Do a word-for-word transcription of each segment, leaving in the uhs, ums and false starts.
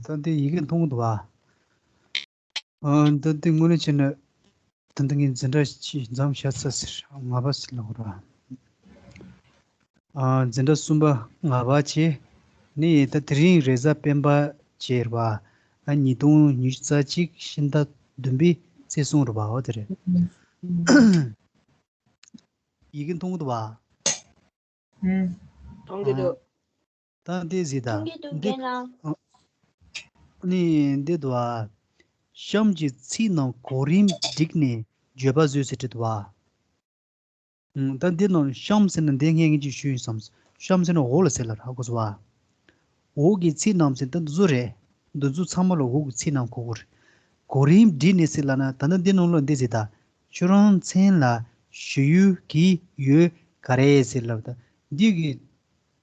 ད་འདི་ཡི་གེ་མཐོང་གི་འདུག་བ། ཨ། ད་འདི་དངོས་གནས་བྱས་ན། ད་འདི་ངས་འཛིན་གྲྭ་གཅིག་མཚམས་བཞག་ཚར་ཟེར། ལྔ་པ་ཟེར་ལབ་དགོས་རེད་བ། ཨ། འཛིན་གྲྭ་གསུམ་པ་ལྔ་པ་བྱས་ནས། ད་དེ་རིང་རེས་གཟའ་སྤེན་པ་བྱས་རེད་བ། ཨ། ཉིས་སྟོང་ཉི་ཤུ་རྩ་གཅིག་ཕྱི་ཟླ་བདུན་པའི་ཚེས་གསུམ་རེད་བ། འོ་དེ་རེད། ཡི་གེ་མཐོང་གི་འདུག་བ། ཨུམ། མཐོང་གི་འདུག། ད་འདི་གཟིགས་དང་། མཐོང་གི་འདུག། འདི། རྒན་ལགས། ཨ། ནི་འདི་འདུག་བ། གཤམ་གྱི་ཚིག་རྣམས་གོ་རིམ་བསྒྲིགས་ནས་བརྗོད་པ་བཟོས་ཟེར་བྲིས་འདུག་བ། ཨུམ། ད་འདི་ནང་གཤམ་ཟེར་ན་འདི་སྔོན་ངས་ཅིག་ཞུས་ཡིན་བསམ། གཤམ་ཟེར་ན་འོག་ལ་ཟེར་ལབ་རེད། ཧ་གོ་སོང་བ། འོག་གི་ཚིག་རྣམས་ཟེར་ད་འདི་ཚོ་རེད། འདི་ཚོ་ཚང་མ་ལ་འོག་གི་ཚིག་རྣམས་གོ་དགོས་རེད། གོ་རིམ་བསྒྲིགས་ནས་ཟེར་ལབ་ན། ད་ལྟ་འདི་ནང་ལ་འདི་ཟེར་ད། ཁྱོད་རང་མཚན་ལ་ཞུ་ཡུལ་གྱི་ཡུལ་ག་རེ་ཟེར་ལབ་ད། འདི་གི་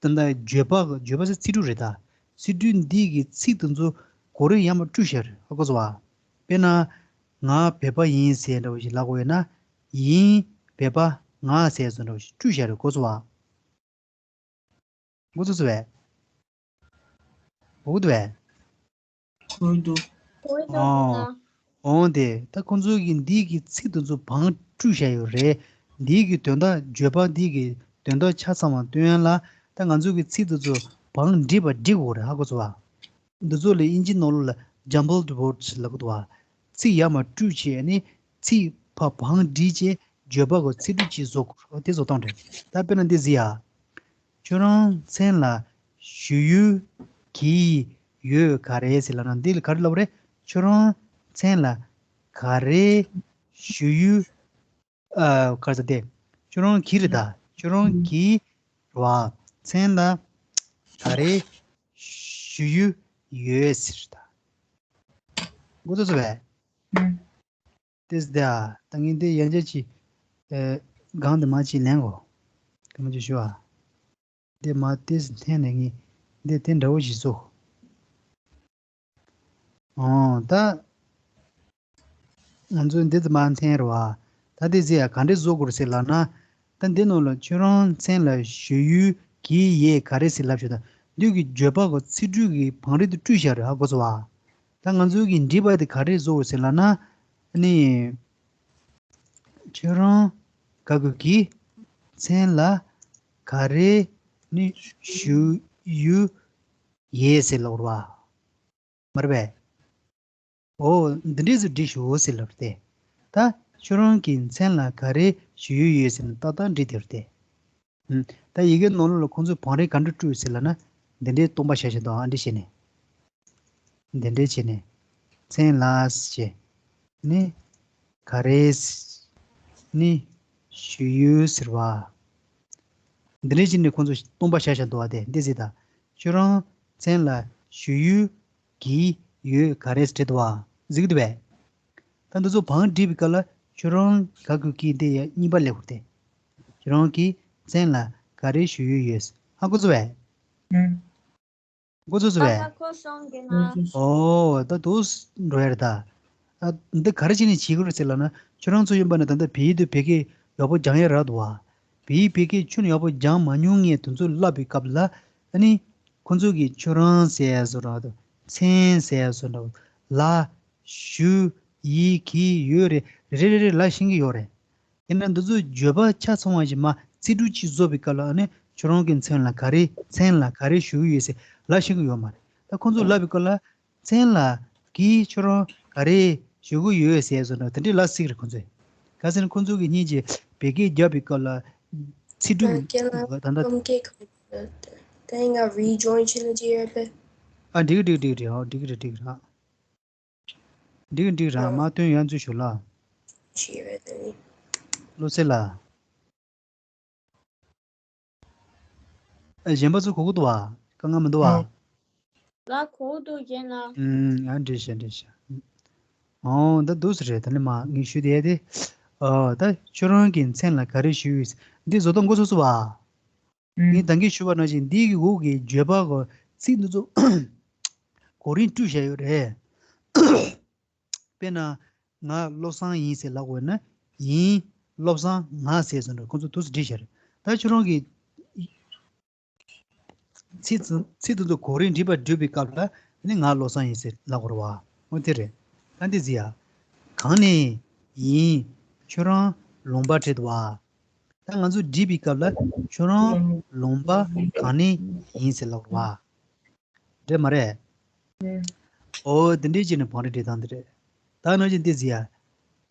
ད་ལྟ་བརྗོད་པ། བརྗོད་པ་ཟེར་ཚིག་གྲོགས་རེད་ད། ཚིག་གྲོགས་འདི་གི་ཚིག་དེ་ཚོ་གོ་རིམ་ཡར་མར་བསྒྲིགས་བཞག་རེད། ཧ་གོ་སོང་བ། དཔེར་ན། ང་བོད་པ་ཡིན་ཟེར་འདྲ་བོ་ཞིག་ལབ་དགོས་ཡོད་ན། ཡིན་བོད་པ་ང་ཟེར་བཟོ་འདྲ་བོ་ཞིག་བསྒྲིགས་བཞག་རེད། གོ་སོང་བ། གོ་སོང་བས། གོ་གི་འདུག་བས། གོ་གི་འདུག། གོ་གི་འདུག། ཨོ། ཨོ་དེ་ད་ཁོང་ཚོ་གིས་འདི་གི་ཚིག་དེ་ཚོ་བང་བསྒྲིགས་བཞག་ཡོད་རེད། འདི་གི་དོན་དག། བརྗོད་པ་འདི་གི་དོན་དག་ཆ་ཚང་བ་སྟོན་ཡ་ལ། ད་ང་ཚོ་གི་ཚིག་དེ་ཚོ་བང་བསྒྲིགས་པ་བསྒྲིགས་དགོས་རེད། ཧ་གོ་སོང་བ། འདི་ཚོ་ལ་དབྱིན་ཇི་ནང་ལོགས་ལ་jumbled words ལབ་གི་འདུག་བ། ཚིག་ཡར་མར་བསྒྲིགས་བྱས་ནས་ཚིག་ཕར་བང་བསྒྲིགས་བྱས། བརྗོད་པ་གི་ཚིག་གྲོགས་ཅིག་བཟོ་དགོས། དེ་བཟོ་སྟངས་རེད། ད་དཔེར་ན་འདི་གཟིགས་ཡ། ཁྱོད་རང་མཚན་ལ་ཞུ་ཡུལ་གྱི་ཡུལ་ག་རེ་ཟེར་ལབ་ན། འདི་ལ་ག་རེ་ལབ་རེད། ཁྱོད་རང་མཚན་ལ་ག་རེ་ཞུ་ཡུལ། ཨ། ག་རེ་ཟེར་དེ། ཁྱོད་རང་གི་རེད་ད། ཁྱོད་རང་གི་རེད་བ། མཚན་ལ་ག་རེ་ཞུ་ཡུལ་ཡོད་ཟེར་ད། གོ་ཚོད་ཚོད་བས། ཨུམ། ཏེས་དེ་ཨ། ད་ངས་འདི་ཡན་ཆད་ཅིག་ཨེ། སྒང་དེ་མར་ཅིག་ལེན་གོ། དེ་མ་ཅིག་ཞུ་ཨ། འདི་མར་ཏེས་འཐེན་ནས་ངས་འདི་དེ་འདྲ་བོ་ཞིག་བཟོ། ཨོ་ད། ང་ཚོས་འདི་ཙམ་མར་འཐེན་རེད་བ། ད་འདི་ཟེར་ཡ་ག་འདྲས་བཟོ་དགོས་རེད་ཟེར་ལབ་ན། ད་འདི་ནང་ལ་ཁྱོད་རང་མཚན་ལ་ཞུ་ཡུལ་གྱི་ཡས་ག་རེ་ཟེར་ལབ་ཞུ་ད། འདི་གི་བརྗོད་པ་གི་ཚིག་འབྲུ་གི་བང་རིམ་དེ་བསྒྲིགས་བཞག་རེད། ཧ་གོ་སོང་བ། ད་ང་ཚོ་གི་འབྲི་བ་དེ་ག་རེ་བཟོ་དགོས་ཟེར་ལབ་ན། ཨ་ནི། ཁྱོད་རང་ག་གི་གི་མཚན་ལ་ག་རེ་ནི་ཞུ་ཡུལ་ཡས་ཟེར་ལབ་རེད་བ། མ་རེད་པས། འོ། འདི་འདྲས་སུ་བྲིས་ཤོག་ཟེར་ལབ་སྟེ། ད་ཁྱོད་རང་གི་མཚན་ལ་ག་རེ་ཞུ་ཡུལ་ཡོད་ཟེར་ནས་ཏག་ཏག་བྲིས་དེར་ཏེ། ཨུམ། ད་ཡི་གེ་ནང་ལོགས་ལ་ཁོང་ཚོས་བང་རིམ་ག་འདྲ་བསྒྲིགས་ཟེར་ལབ་ན། འདི་འདྲའི་སྟོང་པ་བཞག་བཞག་འདུག། ཨ་འདྲ་བྱས་ནས། འདི་འདྲ་བྱས་ནས། མཚན་ལ་ཟེར་བྱས་ནས། ག་རེ་ཟེར་ནས་ཞུ་ཡུལ་ཟེར་བ། འདི་འདྲ་བྱས་ནས་ཁོང་ཚོས་སྟོང་པ་བཞག་བཞག་འདུག་བ། དེ་འདི་ཟེར་ད། ཁྱོད་རང་མཚན་ལ་ཞུ་ཡུལ་གྱི་ཡོད་ག་རེ་ཟེར་འདུག་བ། གཟིགས་འདུག་བས། ད་འདི་ཚོ་བང་བསྒྲིགས་པའི་སྐབས་ལ་ཁྱོད་རང་ག་གི་གི་འདི་ཡ་གཉིས་པ་ལེགས་པར་བལྟས། ཁྱོད་རང་གི་མཚན་ལ་ག་རེ་ཞུ་ཡུལ་ཡོད། ཧ་གོ་སོང་བས། ཨུམ། གོ་ཚོད་ཚོད་བས། ཨ་ཧ་གོ་སོང་གི་ན། ཨོ་ད་དུ་འགྲོ་ཡ་རེད་ད། ཨ་འདི་ག་རེ་བྱས་ནས་བྱེད་དགོས་རེད་ཟེར་ལབ་ན། ཁྱོད་རང་ཚོ་ཡིན་པ་ན་ད་ལྟ་བལ་ཡུལ་དུ་བོད་སྐད་ཡག་པོ་སྦྱང་ཡ་རག་འདུག་བ། བལ་ཡུལ་བོད་སྐད་ཁྱོན་ཡག་པོ་སྦྱང་མ་མྱོང་མཁན་དེ་ཚོ་ལབ་པའི་སྐབས་ལ། ཨ་ནི། ཁོ་ཚོ་གིས་ཁྱོད་རང་ཟེར་ཡ་བཟོ་འདྲ་འདུག། མཚན་ཟེར་ཡ་བཟོ་འདྲ་འདུག། ལ། ཞུ། ཡི། གི། ཡོད་རེད། རེ་རེ་རེ་ལབ་ཤེས་ཀྱི་ཡོད་རེད། ཡིན་ན་འདི་ཚོ་བརྗོད་པ་ཆ་ཚང་བ་ཞིག་མ་ཚིག་འབྲུ་གཅིག་བཟོ་བའི་སྐབས་ལ། ཨ་ནི་ཁྱོད་རང་གི་མཚན་ལ་ག་རེ། མཚན་ལ་ག་རེ་ཞུ་གི་ཡོད་ཟེར་ལབ་ཤེས་ཀྱི་ཡོད་མ་རེད། ད་ཁོང་ཚོ་ལབ་པའི་སྐབས་ལ། མཚན་ལ་གིས་ཁྱོད་རང་ག་རེ་ཞུ་གི་ཡོད་ཟེར་བཟོ་འདྲ་དེ་འདྲས་ལབ་སྲིད་རེད་ཁོང་ཚོས། ག་ཟེར་ན་ཁོང་ཚོ་གིས་སྔོན་གྱི་བོད་སྐད་རྒྱབ་པའི་སྐབས་ལ་ཚིག་འབྲུ་ད་ལྟ། ཨ་འགྲིག་གི་འགྲིག་གི་འགྲིག་གི་རེད། ཨ་འགྲིག་གི་འགྲིག་གི་རེད། ཨ། འགྲིག་འགྲིག་རང་མ་སྟོན་ཡང་ཚུལ་ཞུ་ལ། བློ་གསལ་ལ། ཨ་གཞན་པ་ཚོ་གོ་གི་འདུག་བ། དཀའ་ངལ་མི་འདུག་བ། ང་གོ་གི་འདུག་རྒན་ལགས། ཨུམ། ཡང་འགྲིག་ཤག་འགྲིག་ཤག། ཨོ་ད་འདུག་སེ་རེད། ད་ནི་མ་ངས་ཞུ་བསྡད་དེ། ཨོ་ད་ཁྱོད་རང་གི་མཚན་ལ་ག་རེ་ཞུ་ཡོད། འདི་བཟོ་སྟངས་གོ་ཚོད་སོང་བ། ངས་ད་གིན་ཞུས་པ་ནང་བཞིན་འདི་གི་འོག་གི་བརྗོད་པ་གི་ཚིག་འདི་ཚོ་གོ་རིམ་བསྒྲིགས་བཞག་ཡོད་རེད། དཔེར་ན། ང་བློ་བཟང་ཡིན་ཟེར་ལབ་དགོས་ན། ཡིན། བློ་བཟང་ང་ཟེར་སོང་འདྲ། ཁོང་ཚོ་འདུག་སེ་བྲིས་བཞག་རེད། ད་ཁྱོད་རང་གིས་ཚིག་ཚིག་དེ་ཚོ་གོ་རིམ་བསྒྲིགས་པ་བསྒྲིགས་པའི་སྐབས་ལ། ནི་ང་བློ་བཟང་ཡིན་ཟེར་ལབ་དགོས་རེད་བ། འོ་དེ་རེད། ད་འདི་ཟེར་ཡ། གང་ནས་ཡིན། ཁྱོད་རང་ལུང་པ་བྲིས་འདུག་བ། ད་ང་ཚོ་བྲིས་པའི་སྐབས་ལ་ཁྱོད་རང་ལུང་པ་གང་ནས་ཡིན་ཟེར་ལབ་དགོས་རེད་བ། རེད་མ་རེད། ཨོ་དེ་འདྲའི་ཅིག་ནི་བང་རིམ་སྒྲིག་སྟངས་དེ་རེད། ད་ནང་བཞིན་ཏི་ཟི་ཡ།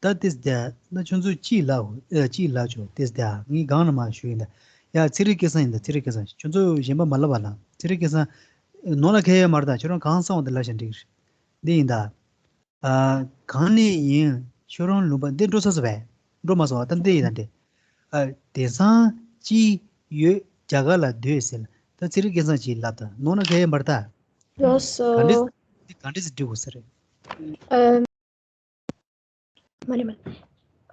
ད་ཏི་ཟི་དེ་ན་ཁྱོད་ཚོ་ཅིག་ལབ་ཨེ་ཅིག་ལབ་ཆོག་ཏི་ཟི་དེ་ངས་གང་ན་མ་ཞུ་ཡིན་ད། ཡ་ཚེ་རིང་སྐལ་བཟང་ཡིན་ད། ཚེ་རིང་སྐལ་བཟང་ཁྱོད་ཚོ་གཞན་པ་མ་ལབ་པ་ལ། ཚེ་རིང་སྐལ་བཟང་། ནོར་ལ་ཁེ་ཡ་མར་ད་ཁྱོད་རང་གང་བསམ་པ་དེ་ལབ་བཞག་འགྲིག་གི་རེད། འདི་ཡིན་ད། ཨ། གང་ནས་ཡིན་ཁྱོད་རང་ལུང་པ་འདི་འགྲོ་ས་སུ་བས། འགྲོ་མ་སོང་བ་ད་འདི་ཡིན་ད་འདི། ཨ། དེང་སང་ཅི་ཡོད་རྒྱ་གར་ལ་སྡོད་ཟེར་ལ་ད་ཚེ་རིང་སྐལ་བཟང་ཅིག་ལབ་ད་ནོར་ན་ཁ་ཡ་མར་ད། ལགས་སོ། ག་འདྲས་འདི་ག་འདྲས་སེ་འགྲིག་དགོས་ས་རེད། ཨ། མ་རེད་མ་རེད།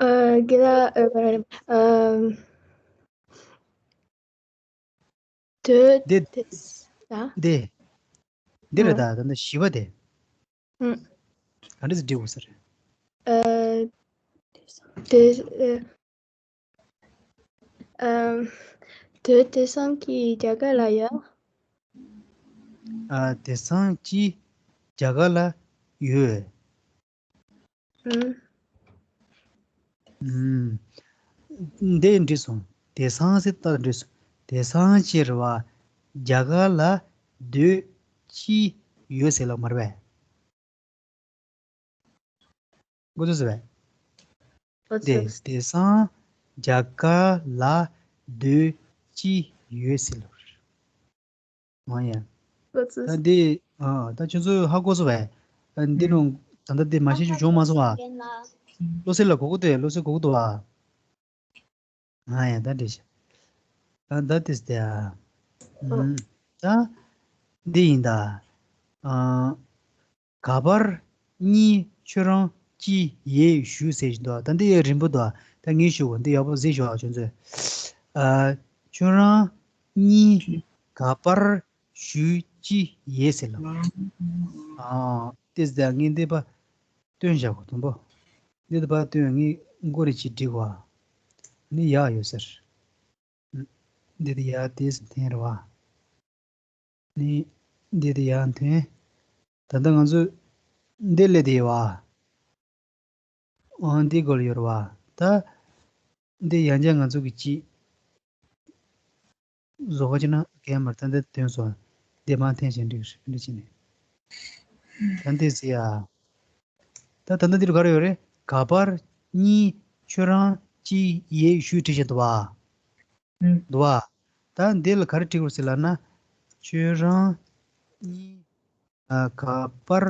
ཨ། དགེ་ལགས་ཨ། མ་རེད་མ་རེད། ཨ། དོད་འདི་དེ་ས། འདི། འདི་རེད་ད་ད་ལྟ་བཞི་པ་དེ། ཨུ། ག་འདྲས་སེ་འགྲིག་དགོས་ས་རེད། ཨ། དེ་ཨ། ཨ། དོད་དེང་སང་གི་རྒྱ་གར་ལ་ཡོད། ཨ། དེང་སང་ཅི་རྒྱ་གར་ལ་ཡོད། ཨུ། ཨུམ། འདི་འགྲིག་སོང་། དེང་སང་ཟེར་ད་འགྲིག་སོང་། དེང་སང་ཅི་རེད་བ། རྒྱ་གར་ལ་སྡོད་ཅི་ཡོད་ཟེར་ལབ་མ་རེད་པས། འགོ་ཚུགས་ཟེར་བས། འགོ་དེ་ཚུགས། དེང་སང་རྒྱ་གར་ལ་སྡོད་ཅི་ཡོད་ཟེར་ལབ་རེད། ཨང་ཡ། ལོ་ཙི། ད་འདི། ཨ། ད་ཁྱོད་ཚོས་ཧ་གོ་སོང་བས། ཨ། འདི་ནང་ད་ལྟ་འདི་མ་ཤེས་རྒྱུ་བྱུང་མ་སོང་བ། བློ་གསལ་ལ་གོ་གི་འདུག་བློ་གསལ་གོ་གི་འདུག་བ། ཨང་ཡ་ད་འདི་ཤ། ཨ། ད་དེ་སྟེ། ཨ། ཨ། ད་འདི་ཡིན་ད། ཨ། ག་པར་གཉིས་ཁྱོད་རང་ཅི་ཡས་ཞུས་ཟེར་བཞིན་འདུག་ད་འདི་ཡས་རིང་པོ་འདུག་ད་ངས་ཞུ་གོ་འདི་ཡག་པོ་གཟིགས་ཤོག་ཁྱོད་ཚོས། ཨ། ཁྱོད་རང་གཉིས་ག་པར་ཞུས་ཅི་ཡས་ཟེར་ལ། ཨ། དེ་ཟེར་ངས་འདི་པ་སྟོན་བཞག་གོ་དང་པོ། འདི་དུ་པ་སྟོན་ངས་མགོ་རེ་ཅིག་བསྒྲིགས་གོ་ནི་ཡག་ཡོད་ཟེར། འདི་དུ་ཡག་དེ་ཟེར་འཐེན་རེད་བ། ནི། འདི་དེ་ཡང་འཐེན། ད་ལྟ་ང་ཚོ་འདི་སླེབས་དེ་ཡོད་བ། ཨང་འདི་སྒོར་ཡོད་རེད་བ། ད། འདི་ཡང་བསྐྱར་ང་ཚོ་གི་ཅི། བཟོ་ག་ཅི་ན་གས་མར་ད་འདི་ཐོན་སོང་། འདི་མ་འཐེན་བཞིན་འགྲིག་རེད་འདི་ཅི་ནས། ད་འདི་ཟེར་ཡ། ད་ད་ལྟ་འདིར་ག་རེ་ཡོད་རེད། ག་པར་གཉིས་ཁྱོད་རང་ཅི་ཡས་ཞུས་བྲིས་བཞིན་འདུག་བ། འདུག་བ། ད་འདི་ལ་ག་རེ་བྲིས་དགོས་ཟེར་ལབ་ན། ཁྱོད་རང་གཉིས་ཨ་ག་པར་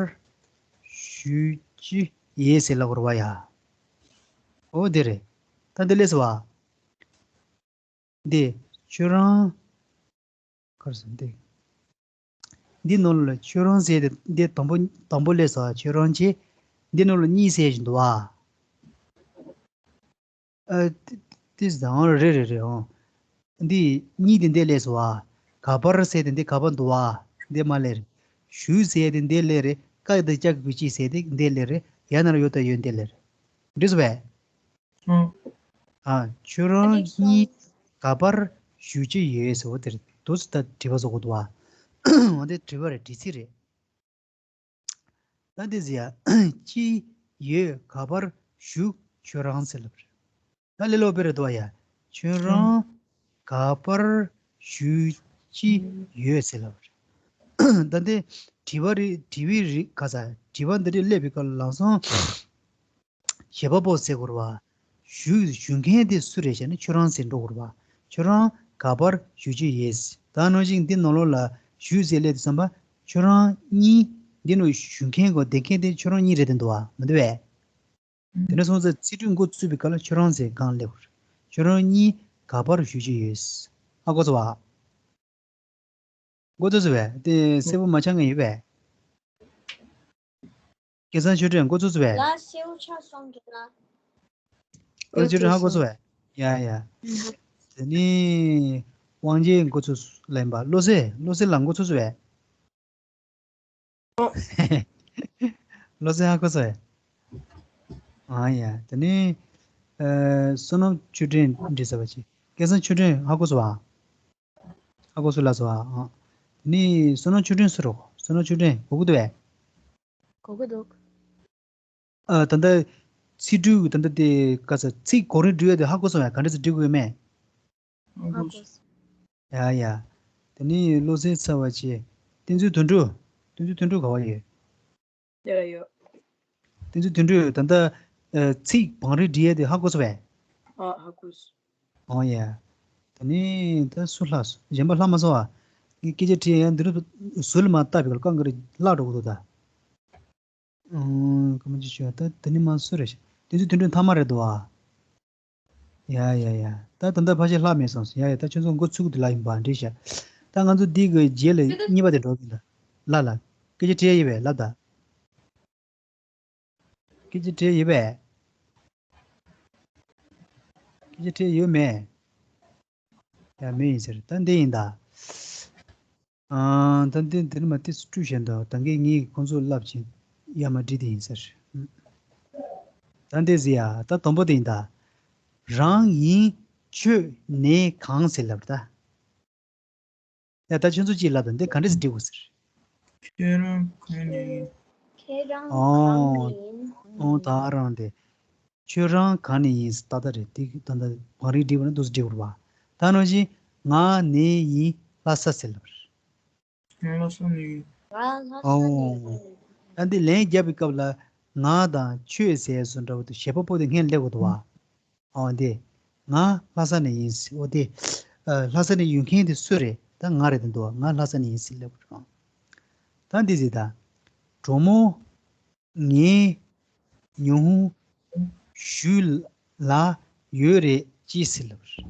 ཞུས་ཅི་ཡས་ཟེར་ལབ་དགོས་རེད་བ་ཡ། འོ་དེ་རེད། ད་འདི་ལས་སོ་བ། འདི་ཁྱོད་རང་། ག་རེ་ཟེར་འདི། འདི་ནང་ལ་ཁྱོད་རང་ཟེར་ཏེ་འདི་དང་པོ་དང་པོ་སླེབས་སོང་ཁྱོད་རང་ཅེས། འདི་ནང་ལ་གཉིས་ཟེར་བཞིན་འདུག་བ། ཨ། ཏི་ཏི་ཟང་རེད་རེད་རེད་ཨང་། འདི་གཉིས་དེ་འདི་སླེབས་སོང་བ། ག་པར་ཟེར་ཏེ་འདི་ག་པར་འདུག་བ། འདི་མ་སླེབས་རེད། ཞུས་ཟེར་ཏེ་འདི་སླེབས་རེད། ཀ་དེ་ལྕགས་ཀྱི་གུ་ཅི་ཟེར་ཏེ་འདི་སླེབས་རེད། ཡ་ན་ར་ཡོད་ད་ཡོད་འདི་སླེབས་རེད། འགྲིག་སོང་བས། ཨ། ཁྱོད་རང་གཉིས་ག་པར་ཞུ་རྒྱུ་ཡོད་ཟེར་བ་དེ་རེད། འདུག་སེ་ད་དྲི་བ་བཟོ་དགོས་འདུག་བ། འོ་དེ་དྲི་བ་རེད། དྲི་ཚིག་རེད། ད་དེ་ཟེར་ཡ། ཅི་ཡོད་ག་པར་ཞུ་ཁྱོད་རང་ཟེར་ལབ་རེད། ད་ལེ་ལོ་བེ་རེད་འདུག་བ་ཡ། ཁྱོད་རང་ག་པར་ཞུ་ཅི་ཡོད་ཟེར་ལབ་རེད། ད་འདི་དྲི་བ་རེད། དྲི་བའི་རིགས་ག་ས་དྲི་བ་འདི་རིགས་སླེབས་པའི་སྐབས་ལ་ལམ་སང་། བྱེད་པ་པོ་ཟེར་དགོས་རེད་བ། ཞུ་ཞུ་མཁན་དེ་སུ་རེད་ཟེར་ན་ཁྱོད་རང་ཟེར་འགྲོ་དགོས་རེད་བ། ཁྱོད་རང་ག་པར་ཞུ་རྒྱུ་ཡོད། ད་ནང་བཞིན་འདི་ནང་ལོགས་ལ་ཞུ་ཟེར་སླེབས་དུས་ཙམ་པ་ཁྱོད་རང་གཉིས། འདི་ནང་ཞུ་མཁན་གོ་བསྡད་མཁན་དེ་ཁྱོད་རང་གཉིས་རེད་དེ་འདུག་བ་མི་འདུག་བས། དེ་འདྲ་སོང་ཙང་ཚིག་འབྲུ་འགོ་ཚུགས་པའི་སྐབས་ལ་ཁྱོད་རང་ཟེར་གང་སླེབས་དགོས་རེད། ཁྱོད་རང་གཉིས་ག་པར་ཞུ་རྒྱུ་ཡོད། ཧ་གོ་སོང་བ། འགོ་ཚུགས་སོང་བས། དེ་གསལ་པོ་མ་ཆགས་མཁན་ཡོད་པས། སྐལ་བཟང་ཆོས་སྒྲོན་འགོ་ཚུགས་སོང་བས། ལ་སེའུ་ཆ་སོང་གི་ན། སྐལ་བཟང་ཆོས་སྒྲོན་ཧ་གོ་སོང་བས། ཡ་ཡ། དེ་ནི་དབང་རྒྱལ་འགོ་ཚུགས་ལེན་པ་བློ་གསལ་བློ་གསལ་ལགས་འགོ་ཚུགས་སོང་བས། བློ་གསལ་ཧ་གོ་སོང་བས། ཨ་ཡ། དེ་ནི་ཨ་བསོད་ནམས་ཆོས་སྒྲོན་འདྲི་ས་བ་ཅི། སྐལ་བཟང་ཆོས་སྒྲོན་ཧ་གོ་སོང་བ། ཧ་གོ་སོང་ལགས་སོ། ཨ་ནི་བསོད་ནམས་ཆོས་སྒྲོན་སུ་རེད། བསོད་ནམས་ཆོས་སྒྲོན་གོ་གི་འདུག་བས། གོ་གི་འདུག་ཨ། ད་ལྟ་ཚིག་འབྲུ་ད་ལྟ་དེ་ག་ས་ཚིག་གོ་རིམ་འབྲི་ཡ་དེ་ཧ་གོ་སོང་བས། ག་འདྲ་ཚིག་འབྲི་དགོས་མེད། ཧ་གོ་སོང་། ཡ་ཡ། དེ་ནི་བློ་གསལ་ཚར་བ་བྱས། བསྟན་འཛིན་དོན་གྲུབ། བསྟན་འཛིན་དོན་གྲུབ་ག་བ་ཡོད། དེ་ལ་ཡོད། བསྟན་འཛིན་དོན་གྲུབ་ད་ལྟ་ཨ། ཚིག་བང་རིམ་འབྲི་ཡ་དེ་ཧ་གོ་སོང་བས། ཨ། ཧ་གོ་སོང་། ཨོ་ཡ། ད་ནི་ད་སུ་ལྷག་སོང་། གཞན་པ་ལྷག་མ་སོང་བ། ངས་སྐད་ཆ་དྲིས་ཡང་འདི་རུ་ཟུར་ལ་མ་བལྟ་བའི་སྐབས་ལ་རྐང་གི་རེ་བརླག་འགྲོ་གི་འདུག་ད། ཨང་། ག་མ་ཅིག་ཞུ་ཡ། ད་དེ་ནི་མ་སུ་རེད་ཤག་དེ་ཚོ་དོན་དྲུག་མཐའ་མ་རེད་འདུག་ཨ། ཡ་ཡ་ཡ། ད་ད་ལྟ་ཕལ་ཆེར་ལྷག་མེད་སོང་། ཡ་ཡ། ད་ཁྱོད་ཚོ་འགོ་ཚུགས་འདི་ལ་ཡིན་པ་འགྲིག་ཤག་ད་ང་ཚོ་འདི་གི་རྗེས་ལ་གཉིས་པ་དེ་འགྲོ་གི་འདུག་ལ་ལ། སྐད་ཆ་དྲིས་ཡ་ཡིན་པས་ལབ་ད། སྐད་ཆ་དྲིས་ཡོད་པས། སྐད་ཆ་དྲིས་ཡོད་མེད། ཡ། མེད་ཡིན་ཟེར། ད་འདི་ཡིན་ད། ཨང་། ད་འདི་འདིར་མ་ཏིས་བཀྲུས་བཞིན་དུ་ད་གིན་ངས་ཁོང་ཚོ་ལབ་ཅིང་ཡ་མ་འདྲི་དེ་ཡིན་ཟེར། ད་འདི་ཟེར་ཡ། ད་དང་པོ་དེ་ཡིན་ད། རང་ཡིན་ཁྱོད་ནས་གང་ཟེར་ལབ་ད། ཡ། ད་ཁྱོད་ཚོ་གཅིག་ལབ་དང་། འདི་ག་འདྲ་ཟེར་འབྲི་དགོས་ཟེར། ཁྱོད་རང་གང་ནས་ཡིན། ཁྱེད་རང་ཨོ། གང་ནས་ཡིན། ཨོ། ད་རང་དེ། ཁྱོད་རང་གང་ནས་ཡིན་ཟེར་ཏག་ཏག་རེད། དེ་ད་ལྟ་བང་རིམ་བསྒྲིགས་པ་ན་འདུག་སེ་བསྒྲིགས་དགོས་རེད་པ། ད་ནང་བཞིན་ང་ནས་ཡིན་ལྷ་ས་ཟེར་ལབ་རེད། ང་ལྷ་ས་ནས་ཡིན། ང་ལྷ་ས་ནས་ཨོ། ཡིན། ད་འདི་ལན་རྒྱབ་པའི་སྐབས་ལ་ང་དང་ཁྱོད་ཟེར་བཟོ་འདྲ་བོ་དེ་བྱེད་པ་པོ་དེ་སྔོན་སླེབས་དགོས་འདུག་པ། ཨོ་དེ། ང་ལྷ་ས་ནས་ཡིན་ཟེར། ཨོ་དེ། ཨ། ལྷ་ས་ནས་ཡོང་མཁན་དེ་སུ་རེད། ད་ང་རེད་དེ་འདུག་ང་ལྷ་ས་ནས་ཡིན་ཟེར་ལབ་རེད། ད་འདི་ཟེར་ད། གྲོགས་མོ། ངའི་ཉི་ཧོང་ཞུ་ལ་ཡོད་རེད་ཅེས་ཟེར་ལབ་རེད།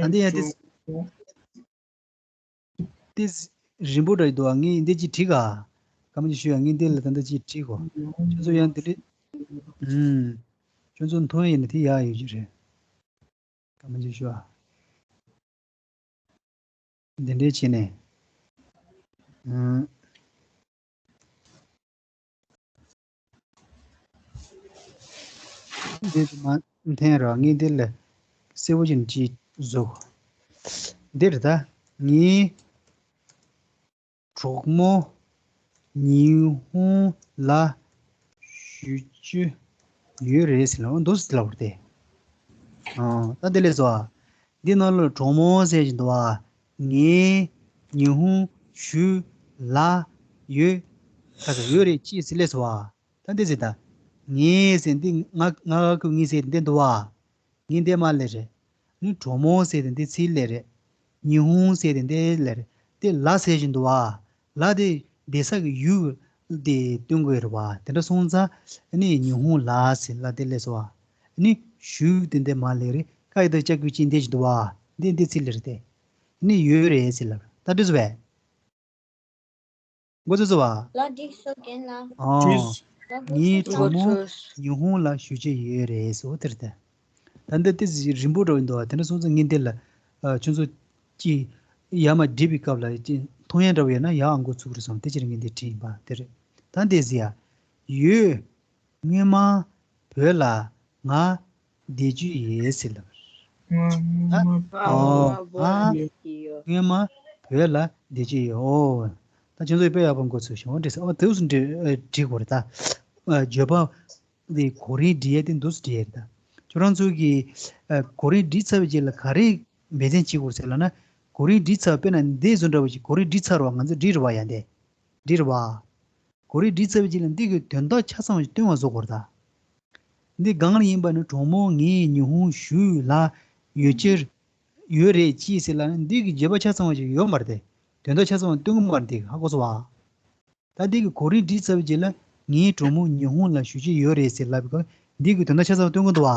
ད་འདི་ཡ་དེ། དེ་རིང་པོ་འདྲ་ཡི་འདུག་ངས་འདི་ཅིག་བྲིས་ག་ག་མ་ཅིག་ཞུ་ཡ། ངས་འདི་ལ་ད་ལྟ་ཅིག་བྲིས་གོ་ཁྱོད་ཚོ་ཡང་འདི་འདྲ། ཨུམ། ཁྱོད་ཚོ་མཐོང་ཡ་ཡིན་ན་དེ་ཡག་ཡོད་ཀྱི་རེད། ག་མ་ཅིག་ཞུ་ཨ། འདི་འདྲ་བྱས་ནས། ཨུམ། འདི་མ་འཐེན་རོགས། ངས་འདི་ལ་གསལ་པོ་ཅིག་ཅིག་བཟོ། འདིར་ད་ངའི་གྲོགས་མོ་ཉི་ཧོང་ལ་ཞུ་རྒྱུ་ཡོད་རེད་ཟེར་ལ། འོ་འདུག་སེ་ལབ་པ་རེད་དེ། ཨ། ད་འདི་ལས་སོ། འདི་ནང་ལ་གྲོགས་མོ་ཟེར་བཞིན་འདུག་བ། ངའི་ཉི་ཧོང་ཞུ་ལ་ཡོད། ག་ས་ཡོད་རེད་ཅེས་ཟེར་ལས་སོ་བ། ད་འདི་ཟེར་ད། ངའི་ཟེར་འདི་ང་ང་ག་ཁུ་ངའི་ཟེར་འདི་འདུག་བ། ངའི་འདི་མ་ལས་རེད། ནི་གྲོགས་མོ་ཟེར་དེ་འདི་ཚིག་ལས་རེད། ཉི་ཧོང་ཟེར་དེ་འདི་ལས་རེད། དེ་ལ་ཟེར་བཞིན་འདུག་བ། ལ་དེ་སྡོད་ས་གི་ཡུལ་དེ་སྟོན་དགོས་རེད་བ། དེ་འདྲ་སོང་ཙང་ནི་ཉི་ཧོང་ལ་ཟེར་ལ་དེ་ལས་སོ་བ། ནི་ཞུ་དེ་འདི་མ་ལས་རེད། ཀ་ཡི་ད་ལྕགས་ཀྱུ་ཅི་འདི་བཞིན་འདུག་བ། འདི་འདི་ཚིག་ལས་རེད་དེ། ནི་ཡོད་རེད་ཟེར་ལ། ད་འདི་ཟོ་བས། འགོ་ཚུགས་སོང་བ། ལ་འགྲིག་སོང་རྒན་ལགས། ཨོ། ལ་འགོ་ངའི་ཚུགས་གྲོགས་མོ་སོང་། ཉི་ཧོང་ལ་ཞུ་རྒྱུ་ཡོད་རེད་ཟེར། འོ་དེ་རེད་དེ། ད་འདི་ཏི་ཟི་རིང་པོ་འགྲོ་ཡིན་འདུག་བ། དེ་འདྲ་སོང་ཙང་ངས་འདི་ལ། ཨ། ཁྱོད་ཚོ་ཀྱིས་ཡར་མར་འདྲི་བའི་སྐབས་ལ་ཅིག་མཐོང་ཡ་འདྲ་བོ་ཡོད་ན་ཡར་འགོ་ཚུགས་རེད་བསམ། དེ་ཕྱིར་ངས་འདི་བྲིས་ཡིན་པ་དེ་རེད། ད་འདི་ཟེར་ཡ། ཡོད། སྔོན་མ་བོད་ལ་ང་བསྡད་རྒྱུ་ཡོད་ཟེར་ལབ། ང་སྔོན་མ་ཨོ། བོད་ལ་ང་བསྡད་རྒྱུ་ཡོད། སྔོན་མ་བོད་ལ་བསྡད་རྒྱུ་ཡོད། ཨོ། ད་ཁྱོད་ཚོ་དཔེ་ཡག་པོ་འགོ་ཚུགས་ཤིང་འོ་འདྲ་ཟེར། ཨོ་དེ་བཟུང་འདྲི་འདྲི་དགོས་རེད་ད། བརྗོད་པ་འདི་གོ་རིམ་འབྲི་ཡས་དེ་འདུག་སེ་འབྲི་ཡས་རེད་ད། ཁྱོད་རང་ཚོ་གིས་གོ་རིམ་འབྲི་ཚར་བའི་རྗེས་ལ་ག་རེ་འབད་བརྩོན་བྱེད་དགོས་ཟེར་ལབ་ན། གོ་རིམ་འབྲི་ཚར་བ་དཔེར་ན་འདི་བཟོ་འདྲ་བོ་ཞིག་གོ་རིམ་འབྲི་ཚར་བ་ང་ཚོ་འབྲི་རེད་བ་ཡ་འདི། འདི་རེད་བ། གོ་རིམ་འབྲི་ཚར་བའི་རྗེས་ལ་འདི་གི་དོན་དག་ཆ་ཚང་བ་ཞིག་སྟོན་པ་བཟོ་དགོས་རེད་ད། འདི་གང་ལ་ཡིན་པ་ནི་གྲོགས་མོ་ངའི་ཉི་ཧོང་ཞུ་ལ་ཡོད་ཅེར་ཡོད་རེད་ཅེས་ཟེར་ལ་ནི་འདི་གི་བརྗོད་པ་ཆ་ཚང་བ་ཞིག་ཡོད་མ་རེད་དེ། དོན་དག་ཆ་ཚང་བ་སྟོན་གི་མ་རེད་དེ། ཧ་གོ་སོང་བ། ད་འདི་གི་གོ་རིམ་འབྲི་ཚར་བའི་རྗེས་ལ་ངའི་གྲོགས་མོ་ཉི་ཧོང་ལ་ཞུ་ཅེས་ཡོད་རེད་ཟེར་ལབ་པའི་སྐབས་འདི་གི་དོན་དག་ཆ་ཚང་བ་སྟོན་གི་འདུག་བ།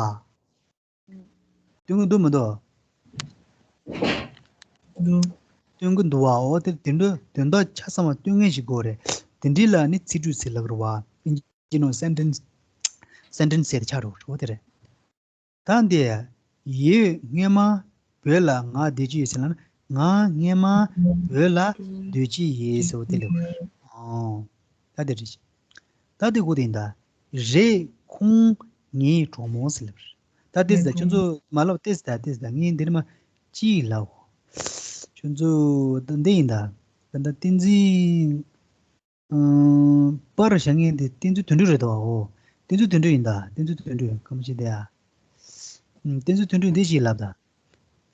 སྟོན་གི་འདུག་མི་འདུག་འདུག་སྟོན་གི་འདུག་བ། འོ་དེ་དེ་འདྲ་དོན་དག་ཆ་ཚང་བ་སྟོན་མཁན་ཞིག་དགོས་རེད། དེ་འདྲའི་ལ་ནི་ཚིག་འབྲུ་ཟེར་ལབ་རེད་བ། ཨིན་ཇི་ནང་སེན་ཊེན་སི། སེན་ཊེན་སི་ཟེར་ཆགས་འགྲོ་འོ་དེ་རེད། ད་འདི་ཡོད་སྔོན་མ་བོད་ལ་ང་སྡོད་ཀྱི་ཡོད་ཟེར་ལབ་ན། ང་སྔོན་མ་བོད་ལ་སྡོད་ཀྱི་ཡོད་ཟེར་བ་དེ་ལབ་རེད། ཨོ། ད་དེ་རེད། ད་དེ་གོ་དེ་ཡིན་ད། རེད་ཁོང་ངའི་གྲོགས་མོ་ཟེར་ལབ་རེད། ད་ཏིས་ད་ཁྱོད་ཚོ་མ་ལབ། ཏིས་ད་ཏིས་ད་ངས་འདིར་མ་ཅིག་ལབ། ཁྱོད་ཚོ་ད་འདི་ཡིན་ད། ད་ད་བསྟན་འཛིན་ཨང་པར་བཞག་མཁན་དེ་བསྟན་འཛིན་དོན་གྲུབ་རེད་དོ། འོ། བསྟན་འཛིན་དོན་གྲུབ་ཡིན་ད། བསྟན་འཛིན་དོན་གྲུབ་གང་མ་ཤེས་དེ་ཡ། ཨང་། བསྟན་འཛིན་དོན་གྲུབ་འདི་ཞིག་ལབ་ད།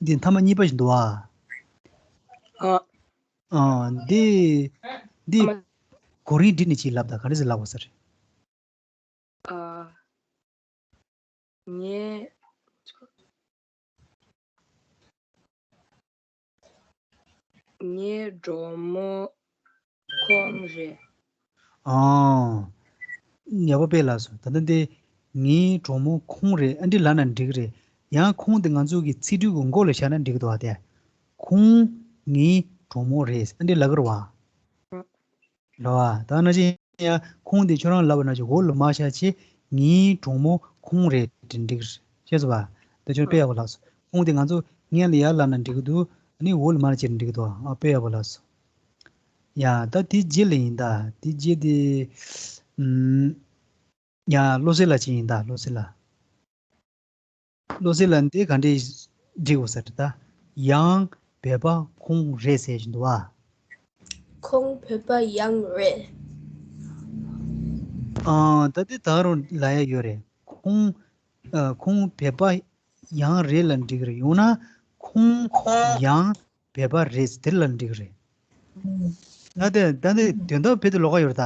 འདི་མཐའ་མ་གཉིས་པ་ཞིག་འདུག་ཨ། ཨ། ཨ། འདི་འདི་ཨ་མ། གོ་རིམ་བསྒྲིགས་ནས་ཅིག་ལབ་ད། ག་འདྲ་ཞིག་ལབ་དགོས་ས་རེད། ཨ། ངའི་ངའི་གྲོགས་མོ་ཁོང་རེད། ཨང་། ཡག་པོ་དཔེ་ལབ་སོང་། ད་ལྟ་འདི་ངའི་གྲོགས་མོ་ཁོང་རེད། ཨ་འདྲ་ལབ་ན་འགྲིག་གི་རེད། ཡང་ཁོང་དེ་ང་ཚོ་གི་ཚིག་འབྲུ་གི་མགོ་ལ་བཞག་ན་འགྲིག་གི་འདུག་བ། དེ་ཁོང་ངའི་གྲོགས་མོ་རེད། ཨ་འདྲ་ལབ་ཀྱི་རེད་བ། རེད་བ། ད་ནང་བཞིན་ཡང་ཁོང་དེ་ཁྱོད་རང་ལབ་པ་ནང་བཞིན་འོག་ལ་མར་བཞག་བྱས། ངའི་གྲོགས་མོ་ཁོང་རེད་དྲན་འགྲིག་ཤེས་སོང་བ། ད་ཁྱོད་དཔེ་ཡག་པོ་ལབ་སོང་། ཁོང་དེ་ང་ཚོ་སྔོན་ལ་ཡར་ལབ་ན་འགྲིག་གི་འདུག་ཨ་ནི་འོག་ལ་མར་བྱས་ན་འགྲིག་གི་འདུག་ཨ། དཔེ་ཡག་པོ་ལབ་སོང་། ཡ། ད་དེ་རྗེས་ལ་ཡིན་ད། དེ་རྗེས་དེ། ཨམ། ཡ། བློ་གསལ་ལགས་ཅིག་ཡིན་ད། བློ་གསལ་ལགས། བློ་གསལ་ལགས་འདི་ག་འདྲས་འབྲི་དགོས་ས་རེད་ད། ཡང་བོད་པ་ཁོང་རེད་ཟེར་བཞིན་འདུག་བ། ཁོང་བོད་པ་ཡང་རེད། ཨ། ད་འདི་ད་རུང་ལབ་ཡ་ཡོད་རེད། ཁོང་། ཨ། ཁོང་བོད་པ་ཡང་རེད་ལབ་འགྲིག་གི་རེད། ཡང་ན་ཁོང་ཡང་བོད་པ་རེད་ཟེར་ལབ་འགྲིག་གི་རེད། ད་དེ་ད་འདི་དོན་དག་དཔེ་དེ་ལོགས་ཀ་ཡོད་རེད་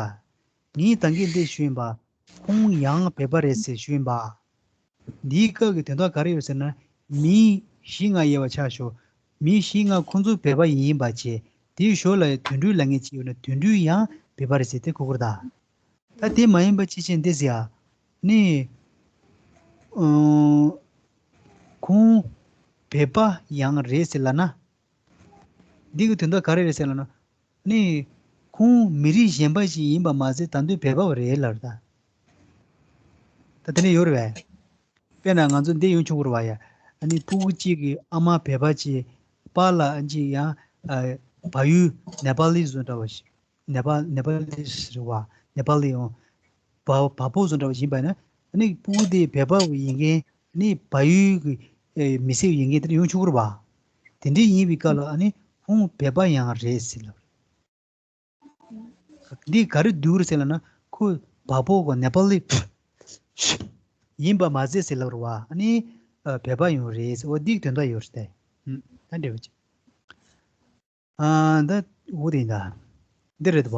ད། ངས་ད་གིན་འདི་ཞུས་ཡིན་པ། ཁོང་ཡང་བོད་པ་རེད་ཟེར་ཞུས་ཡིན་པ། འདིའི་སྐབས་ཀྱི་དོན་དག་ག་རེ་ཡོད་ཟེར་ན། མི་བཞི་ལྔ་དབྱེ་བ་ཆ་བཞག་མི་བཞི་ལྔ་ཁོང་ཚོ་བོད་པ་ཡིན་པ་བྱས། དེའི་ཞོར་ལ་ཡང་དོན་གྲུབ་ལབ་མཁན་ཅིག་ཡོད་ན་དོན་གྲུབ་ཡང་བོད་པ་རེད་ཟེར་དེ་གོ་དགོས་རེད་ད། ད་དེ་མ་ཡིན་པ་ཅི་བྱས་འདི་ཟེར་ཡ། ནི། ཨང་། ཁོང་བོད་པ་ཡང་རེད་ཟེར་ལབ་ན། འདི་གི་དོན་དག་ག་རེ་རེད་ཟེར་ལབ་ན། ནི། ཁོང་མི་རིགས་གཞན་པ་ཞིག་ཡིན་པ་མ་ཟད་ད་དུང་བོད་པ་རེད་ལབ་རེད་ད། ད་དེ་ནས་ཡོད་རེད་པས། དཔེར་ན་ང་ཚོ་འདི་ཡོང་ཆོག་གི་རེད་བ་ཡ། ཨ་ནི་སྤུ་གུ་གཅིག་གི་ཨ་མ་བོད་པ་ཅིག་པཱ་ལགས་ཅིག་ཡང་། ཨ། བལ་ཡུལ་ནེ་པ་ལི་བཟོ་འདྲ་བ་ཞིག་ནེ་པ་ནེ་པ་ལི་རེད་བ། ནེ་པ་ལི་ཡང་། བ་བ་སྤུ་བཟོ་འདྲ་བ་ཡིན་པ་ན། ཨ་ནི་སྤུ་གུ་དེ་བོད་པ་ཡིན་མཁན། ཨ་ནི་བལ་ཡུལ་གྱི་ཨེ་མི་སེར་ཡིན་མཁན་དེ་འདྲ་ཡོང་ཆོག་གི་རེད་བ། དེ་འདྲ་ཡིན་པའི་སྐབས་ལ་ཨ་ནི་ཁོང་བོད་པ་ཡང་རེད་ཟེར་ལབ། འདི་ག་རེ་བསྡུར་ཟེར་ལབ་ན། ཁོ་བལ་པོ་གོ་ནེ་པ་ལི་ཡིན་པ་མ་ཟད་ཟེར་ལབ་རེད་བ། ཨ་ནི་ཨ་བོད་པ་ཡང་རེད་ཟེར། འོ་འདི་དོན་དག་ཡོད་རེད་དེ། ཨ་འདྲ་བ་ཅིག་ཨ། ད་འོ་དེ་ཡིན་ད། འདི་རེད་བ།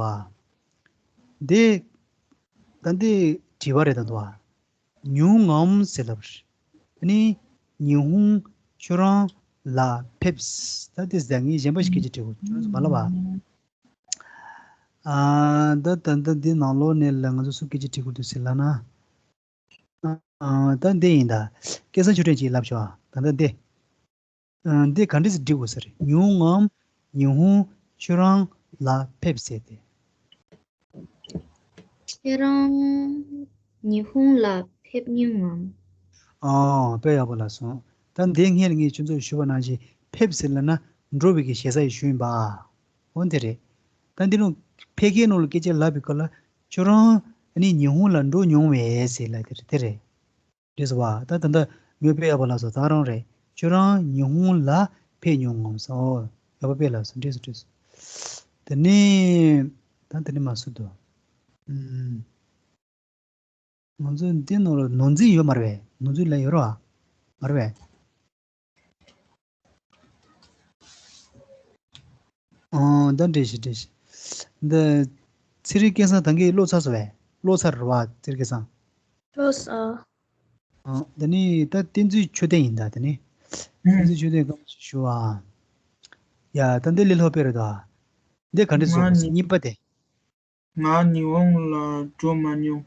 འདི། ད་འདི་དྲི་བ་རེད་ད་འདུག་བ། ཉུང་ངམ་ཟེར་ལབ་རེད། ཨ་ནི་ཉི་ཧོང་ཁྱོད་རང་ལ་ཕེབས། ད་དེ་ཟ་ངས་གཞན་པ་ཞིག་སྐད་ཆ་དྲི་དགོས། ཁྱོད་རང་ཚོ་མ་ལབ་པ། ཨ། ད་ད་ད་འདི་ནང་ལོགས་ནས་ལ་ང་ཚོ་སུ་སྐད་ཆ་དྲི་དགོས་འདུག་ཟེར་ལབ་ན། ཨ། ད་འདི་ཡིན་ད། སྐལ་བཟང་ཆོས་སྒྲོན་གྱིས་ལབ་ཤོག་ཨ། ད་ད་འདི། ཨ། འདི་ག་འདྲས་སེ་འབྲི་དགོས་ས་རེད། ཉུང་ངམ་ཉི་ཧོང་ཁྱོད་རང་ལ་ཕེབས་ཟེར་ཏེ། ཁྱེད་རང་ཉི་ཧོང་ལ་ཕེབས་མྱོང་ངམ། ཨ། དཔེ་ཡག་པོ་ལབ་སོང་། ད་འདི་སྔོན་ལ་ངས་ཁྱོད་ཚོར་ཞུས་པ་ནང་བཞིན་ཕེབས་ཟེར་ལབ་ན་འགྲོ་བའི་གི་ཞེ་ས་ཡི་ཞུ་ཡིན་པ། འོ་འདི་རེད། ད་འདི་ནང་ཕལ་སྐད་ནང་ལ་སྐད་ཆ་ལབ་པའི་སྐབས་ལ་ཁྱོད་རང་ནི་ཉི་ཧོང་ལ་འགྲོ་མྱོང་བས་ཟེར་ལབ་དེ་རེད། དེ་རེད། རེད་སོ་བ། ད་ད་ལྟ་མོས་དཔེ་ཡག་པོ་ལབ་སོང་། ད་རང་རེད། ཁྱོད་རང་ཉི་ཧོང་ལ་ཕེབས་མྱོང་ངམ་སོ། ཡག་པོ་དཔེ་ལབ་སོང་། འགྲིག་སོང་འགྲིག་སོང་། དེ་ནས་ད་དེ་ནས་མ་སུ་དོ། ཨུམ། ང་ཚོ་འདི་ནང་ལ་ནོར་འཛིན་ཡོད་མ་རེད་པས། ནོར་འཛིན་ལབ་ཡོད་རེད་པ། མ་རེད་པས། ཨང་། ད་འགྲིག་ཤག་འགྲིག་ཤག་འདི་ཚེ་རིང་སྐལ་བཟང་ད་གིན་ཀློག་ཚར་སོང་བས། ཀློག་ཚར་རེད་པ་ཚེ་རིང་སྐལ་བཟང་། ཀློག་ཚར། ཨང་། ད་ནི་ད་བསྟན་འཛིན་ཆོས་ལྡན་ཡིན་ད། ད་ནི་བསྟན་འཛིན་ཆོས་ལྡན་སྐར་མ་ཞིག་ཞུ་ཨ། ཡ། ད་འདི་ལས་སླ་པོ་རེད་ད། འདི་ག་འདྲ་བཟོ་དགོས་ཟེར། གཉིས་པ་དེ། ང་ཉི་ཧོང་ལ་འགྲོ་མ་མྱོང་།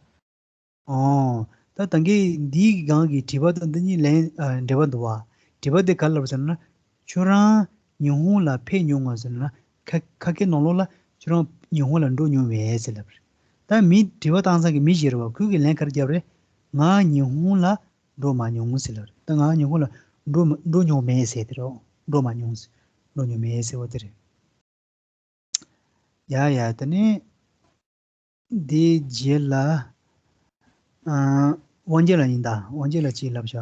ཨོ། ད་ད་གིན་འདིའི་སྒང་གི་དྲི་བ་དང་འདི་གཉིས་ལན་ཨ་འབྲེལ་བ་འདུག་བ། དྲི་བ་འདི་ག་རེ་ལབ་ཟེར་ན། ཁྱོད་རང་ཉི་ཧོང་ལ་ཕེབས་མྱོང་ངམ་ཟེར་ན། ཁ་ཁ་སྐད་ནང་ལོགས་ལ་ཁྱོད་རང་ཉི་ཧོང་ལ་འགྲོ་མྱོང་བས་ཟེར་ལབ་རེད། ད་མི་དྲི་བ་བཏང་ས་གི་མི་ཞིག་རེད་བ། ཁོས་གི་ལན་ག་རེ་བརྒྱབ་རེད། ང་ཉི་ཧོང་ལ་འགྲོ་མ་མྱོང་ཟེར་ལབ་རེད། ད་ང་ཉི་ཧོང་ལ་འགྲོ་མ་འགྲོ་མྱོང་མེད་ཟེར་དེ་རེད། འགྲོ་མ་མྱོང་ཟེར། འགྲོ་མྱོང་མེད་ཟེར་བ་དེ་རེད། ཡ་ཡ། དེ་ནས་འདིའི་རྗེས་ལ། ཨ། དབང་རྒྱལ་ལགས་ཡིན་ད། དབང་རྒྱལ་ལགས་ཅིག་ལབ་ཤག་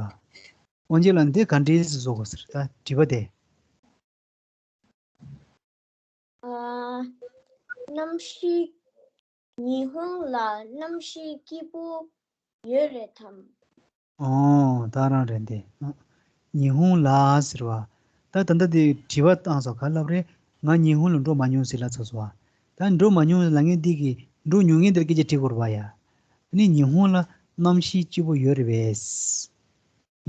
དབང་རྒྱལ་ལགས་འདི་ག་འདྲས་སེ་བཟོ་དགོས་ཟེར་ད་དྲི་བ་དེ། ཨ། གནམ་གཤིས། ཉི་ཧོང་ལ་གནམ་གཤིས་སྐྱིད་པོ་ཡོད་རེད་དམ། ཨོ། ད་རང་རེད་འདི། ཉི་ཧོང་ལ་ཟེར་བ། ད་ད་ལྟ་འདི་དྲི་བ་བཏང་སོང་། ག་ལབ་རེད། ང་ཉི་ཧོང་ལ་འགྲོ་མ་མྱོང་ཟེར་ལབ་ཚར་སོང་བ། ད་འགྲོ་མ་མྱོང་ལབ་མཁན་འདི་གི་འགྲོ་མྱོང་མཁན་འདིར་སྐད་ཆ་དྲི་དགོས་རེད་བ་ཡ། ཨ་ནི་ཉི་ཧོང་ལ་གནམ་གཤིས་སྐྱིད་པོ་ཡོད་རེད་པས།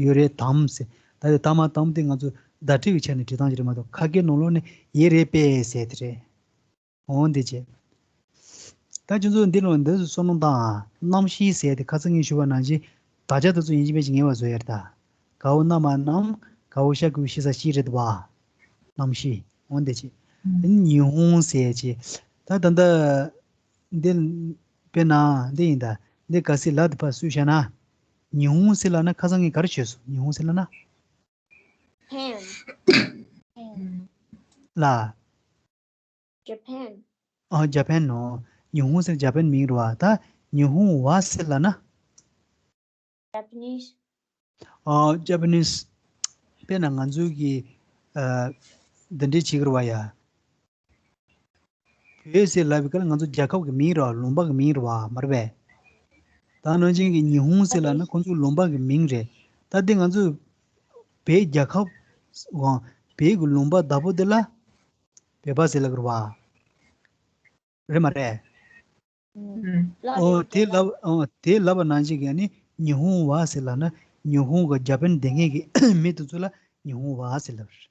ཡོད་རེད་དམ་ཟེར། ད་དེ་དམ་མ་དམ་དེ་ང་ཚོ་བརྡ་སྤྲོད་ཀྱི་ཆ་ནས་འབྲི་སྟངས་ཅིག་རེད་མ་གཏོགས་ཁ་སྐད་ནང་ལོགས་ནས་ཡོད་རེད་པས་ཟེར་དེ་རེད། འོང་དེ་བྱས། ད་ཁྱོད་ཚོ་འདི་ལོ་འདི་ཚོ་བསམ་བློ་བཏང་ཨ། གནམ་གཤིས་ཟེར་དེ་ཁ་སང་ངས་ཞུས་པ་ནང་བཞིན་དག་ཆ་དེ་ཚོ་ཡིན་གཅིག་མིན་གཅིག་ངེས་པ་བཟོ་ཡ་རེད་ད། ག་འོ་གནམ་མ་གནམ། ག་འོ་ཤ་གི་ཤི་ས་ཤི་རེད་བ། གནམ་གཤིས། འོང་དེ་བྱས། ཨུམ། ཉི་ཧོང་ཟེར་བྱས། ད་ད་ལྟ་འདི་དཔེར་ན་འདི་ཡིན་ད། འདི་ག་སྲིད་ལ་དེ་ཕར་སུས་བཤད་ན། ཉི་ཧོང་ཟེར་ལབ་ན་ཁ་སང་ངས་ག་རེ་བྱས་སོང་། ཉི་ཧོང་ཟེར་ལབ་ན། Japan། ལ། Japan། ཨ། ཇ་པན་ནོ། ཉི་ཧོང་ཟེར་ཇ་པན་མིང་རེད་བ། ད་ཉི་ཧོང་བ་ཟེར་ལབ་ན། Japanese། ཨ། Japanese། དཔེར་ན་ང་ཚོའི་གི། ཨ། འདི་འདྲའི་བྱེད་ཀྱི་རེད་བ་ཡ། བོད་ཟེར་ལབ་པའི་སྐབས་ལ་ང་ཚོ་རྒྱལ་ཁབ་ཀྱི་མིང་རེད་བ། ལུང་པ་གི་མིང་རེད་བ། མ་རེད་པས། ད་ནང་བཞིན་གྱི་ཉི་ཧོང་ཟེར་ལབ་ན་ཁོང་ཚོའི་ལུང་པ་གི་མིང་རེད། ད་འདི་ང་ཚོ་བོད་རྒྱལ་ཁབ་འོང་། བོད་ཀྱི་ལུང་པ་བདག་པོ་འདི་ལ་བོད་པ་ཟེར་ལབ་ཀྱི་རེད་བ། རེད་མ་རེད། ཨོ། དེ་ལབ། ཨོ། དེ་ལབ་པ་ནང་བཞིན་གྱི་ནི་ཉི་ཧོང་བ་ཟེར་ལབ་ན་ཉི་ཧོང་གི་ཇ་པན་སྡོད་མཁན་གྱི་མི་དེ་ཚོ་ལ་ཉི་ཧོང་བ་ཟེར་ལབ་རེད།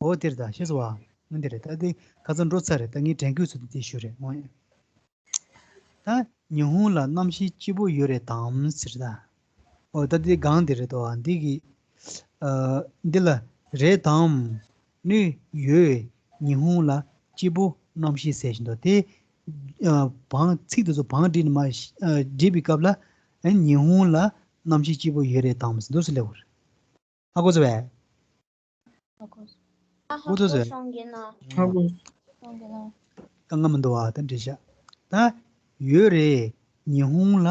ཨོ་དེ་རེད་ད། ཤེས་སོང་བ། ཨོ་དེ་རེད། ད་དེ་ཁ་སང་འགྲོ་ཚར་རེད། ད་ངས་དྲན་སྐུལ་ཚུལ་དུ་དེ་ཞུ་རེད། ཨོ། ད་ཉི་ཧོང་ལ་གནམ་གཤིས་སྐྱིད་པོ་ཡོད་རེད་དམ་ཟེར་ད། ཨོ་ད་དེ་གང་དེ་རེད་དོ། འདི་གི། ཨ། འདི་ལ་རེད་དམ། ནི་ཡོད། ཉི་ཧོང་ལ་སྐྱིད་པོ་གནམ་གཤིས་ཟེར་བཞིན་འདུག་དེ། ཨ། བང་ཚིག་དེ་ཚོ་བང་བསྒྲིགས་ནས་མར་བསྒྲིགས་པའི་སྐབས་ལ། ཨ། ཉི་ཧོང་ལ་གནམ་གཤིས་སྐྱིད་པོ་ཡོད་རེད་དམ་ཟེར་འདུག་སེ་སླེབས་ཡོད་རེད། ཧ་གོ་སོང་བས། ཧ་གོ་སོང་། ཧ་གོ་སོང་ངས་ན། ཧ་གོ། སོང་ངས་ན། དཀའ་ངལ་མི་འདུག་བ། ད་འགྲིག་ཤག་ད་ཡོད་རེད། ཉི་ཧོང་ལ་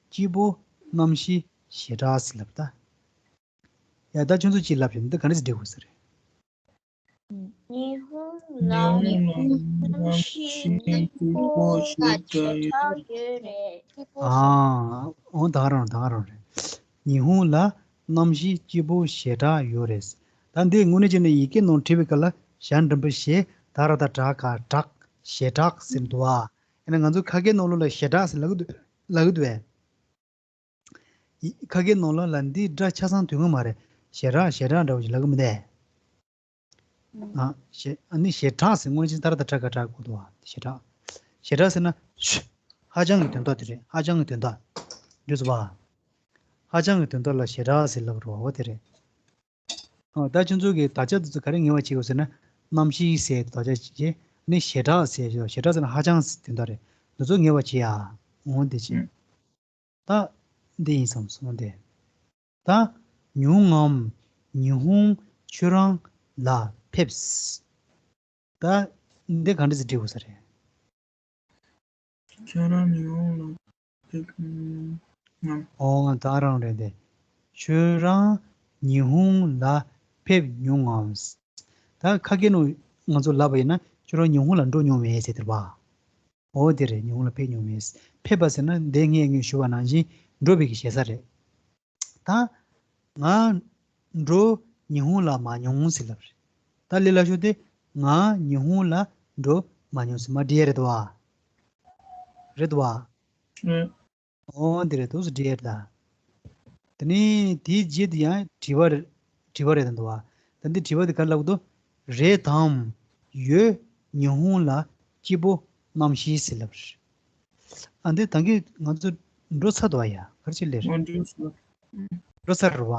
སྐྱིད་པོ་གནམ་གཤིས་ཞེ་དྲག་ཟེར་ལབ་ད། ཡ་ད་ཁྱོད་ཚོ་ཅིག་ལབ་ཤོག་འདི་ག་འདྲ་ཞིག་འབྲི་དགོས་ས་རེད། ཉི་ཧོང་ལ་གནམ་གཤིས་སྐྱིད་པོ་ཞེ་དྲག་ཡོད་རེད། ཨ། འོ་ད་ག་རང་ད་ག་རང་རེད། ཉི་ཧོང་ལ་གནམ་གཤིས་སྐྱིད་པོ་ཞེ་དྲག་ཡོད་རེད། ད་འདི་དངོས་གནས་བྱས་ན་ཡི་གེ་ནང་བྲིས་པའི་སྐབས་ལ་ཞ་འགྲེང་བུ་ཞེ་ད་ར་ད་དྲག་ག་དྲག་ཞེ་དྲག་ཟེར་འདུག་ཨ། ཡིན་ན་ང་ཚོ་ཁ་སྐད་ནང་ལོགས་ལ་ཞེ་དྲག་ཟེར་ལབ་ཀྱི་འདུག་ལབ་ཀྱི་འདུག་བས། ཡི། ཁ་སྐད་ནང་ལོགས་ལ་འདི་སྒྲ་ཆ་ཚང་དོན་གྱི་མ་རེད། ཞེ་དྲག་ཞེ་དྲག་འདྲ་བོ་ཞིག་ལབ་ཀྱི་མི་འདུག་ཨ། ཞེ། ཨ་ནི་ཞེ་དྲག་ཟེར་དངོས་གཞི་ད་ར་ད་དྲག་ག་དྲག་གོ་འདུག་བ། ཞེ་དྲག་ཞེ་དྲག་ཟེར་ན། ཧ་ཅང་གི་དོན་དག་དེ་རེད། ཧ་ཅང་གི་དོན་དག་འདི་ཚོ་བ། ཧ་ཅང་གི་དོན་དག་ལ་ཞེ་དྲག་ཟེར་ལབ་རོ་བ་དེ་རེད། ཨ། ད་ཁྱོད་ཚོ་གི་དག་ཆ་དེ་ཚོ་ག་རེ་ངེས་པ་བྱེད་དགོས་ཟེར་ན། གནམ་གཤིས་ཟེར་དག་ཆ་བྱེད། ནི་ཞེ་དྲག་ཟེར། ཞེ་དྲག་ཟེར་ན་ཧ་ཅང་ཟེར་དོན་དག་རེད། འདི་ཚོ་ངེས་པ་བྱེད་ཡ། འོང་དེ་བྱེད། ད་འདི་ཡིན་བསམ་སོང་དེ། ད་ཉུང་ངམ། ཉི་ཧོང་ཁྱོད་རང་ལ་ཕེབས། ད་འདི་ག་འདྲ་ཟེར་འབྲི་དགོས་ས་རེད། ཁྱོད་རང་ཉི་ཧོང་ལ་ཕེབས་ངམ། ཨོ་ད་རང་རེད་དེ། ཁྱོད་རང་ཉི་ཧོང་ལ་ཕེབས་མྱོང་ངམ། ད་ཁ་སྐད་ནང་ང་ཚོ་ལབ་པ་ཡིན་ན་ཁྱོད་རང་ཉི་ཧོང་ལ་འགྲོ་མྱོང་མེད་ཟེར་དེ་རེད་པ། འོ་དེ་རེད། ཉི་ཧོང་ལ་ཕེབས་མྱོང་མེད། ཕེབས་པ་ཟེར་ན་འདི་ངས་ངས་ཞུ་བ་ནང་བཞིན་འགྲོ་བའི་གི་ཞེ་ས་རེད། ད་ང་འགྲོ་ཉི་ཧོང་ལ་མ་མྱོང་ཟེར་ལབ་རེད། ད་ལས་སླ་ཤོས་དེ་ང་ཉི་ཧོང་ལ་འགྲོ་མ་མྱོང་ཟེར་མ་འདྲི་ཡ་རེད་དོ་བ། རེད་དོ་བ། རེད། ཨོ་འདི་རེད་འདུག་སེ་འདྲི་ཡ་རེད་ད། དེ་ནས་དེའི་རྗེས་དེ་ཡང་དྲི་བ་རེད། དྲི་བ་རེད་འདུག་བ། ད་འདི་དྲི་བ་དེ་ག་རེ་ལབ་འདུག་རེད་དམ། ཡོད། ཉི་ཧོང་ལ་སྐྱིད་པོ་གནམ་གཤིས་ཟེར་ལབ་རེད། ཨ་འདི་ད་གིན་ང་ཚོ་འགྲོ་ཚར་འདུག་བ་ཡ། ག་རེ་བྱས་ལེ་རེད། འགྲོ་ཚར་རེད་བ།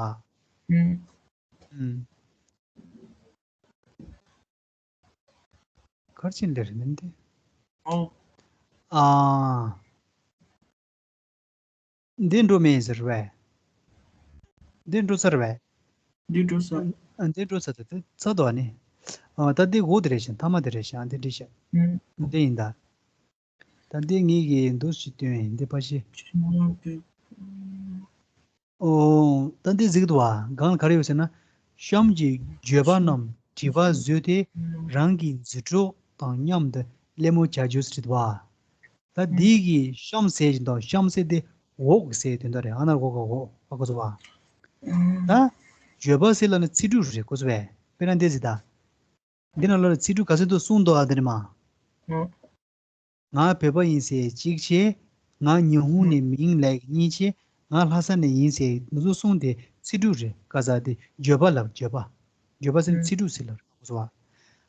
ཨུམ། ཨུམ། ག་རེ་བྱས་ལེ་རེད་འདི། ཨོ། ཨ། འདི་འགྲོ་མེད་ཟེར་བས། འདི་འགྲོ་ཚར་བས། འདི་འགྲོ་ཚར། ཨ་འདི་འགྲོ་ཚར་ད་འདི་ཚར་དོ་ཨ་ནི། ཨ་ད་འདི་འོ་དེ་རེད་ཤག་མཐའ་མ་དེ་རེད་ཤག་འདི་འགྲིག་ཤག་ཨུམ། འདི་ཡིན་ད། ད་འདི་ངེད་ཀྱིས་འདུག་ཞིག་སྟོན་ཡིན་འདི་ཕ་ཤི། ཨོ། ད་འདི་གཟིགས་འདུག་བ། སྒང་ལ་ག་རེ་ཡོད་ཟེར་ན། གཤམ་གྱི་བརྗོད་པ་རྣམས་དྲི་བ་བཟོས་ཏེ་རང་གི་འཛིན་གྲོགས་ དང་མཉམ་དུ་གླེང་མོལ་བྱ་རྒྱུ་ཟེར་བ། ད་འདི་གི་གཤམ་ཟེར་གྱི་འདུག་གཤམ་ཟེར་དེ་འོག་གི་ཟེར་དོན་དག་རེད། ཨ་ན་གོ་ག་འོག་ཨ་གོ་ཚོ་བ། ད་བརྗོད་པ་ཟེར་ལ་ནི་ཚིག་གྲུབ་རེད་གོ་ཚོ་བས། དཔེར་ན་འདི་ཟེར་ད། འདི་ན་ལ་ཚིག་གྲུབ་ག་ཚོད་འདུག་གསུངས་འདུག་ཨ་འདི་ནི་མ། ང་བོད་པ་ཡིན་ཟེར་གཅིག་བྱས། ང་ཉི་ཧོང་ནས་མིན་ལབ་གཉིས་བྱས། ང་ལྷ་ས་ནས་ཡིན་ཟེར་འདི་ཚོ་གསུངས་དེ་ཚིག་གྲུབ་རེད། ག་ས་དེ་བརྗོད་པ་ལབ་བརྗོད་པ། བརྗོད་པ་ཟེར་ཚིག་གྲུབ་ཟེར་ལབ་རེད་གོ་ཚོ་བ།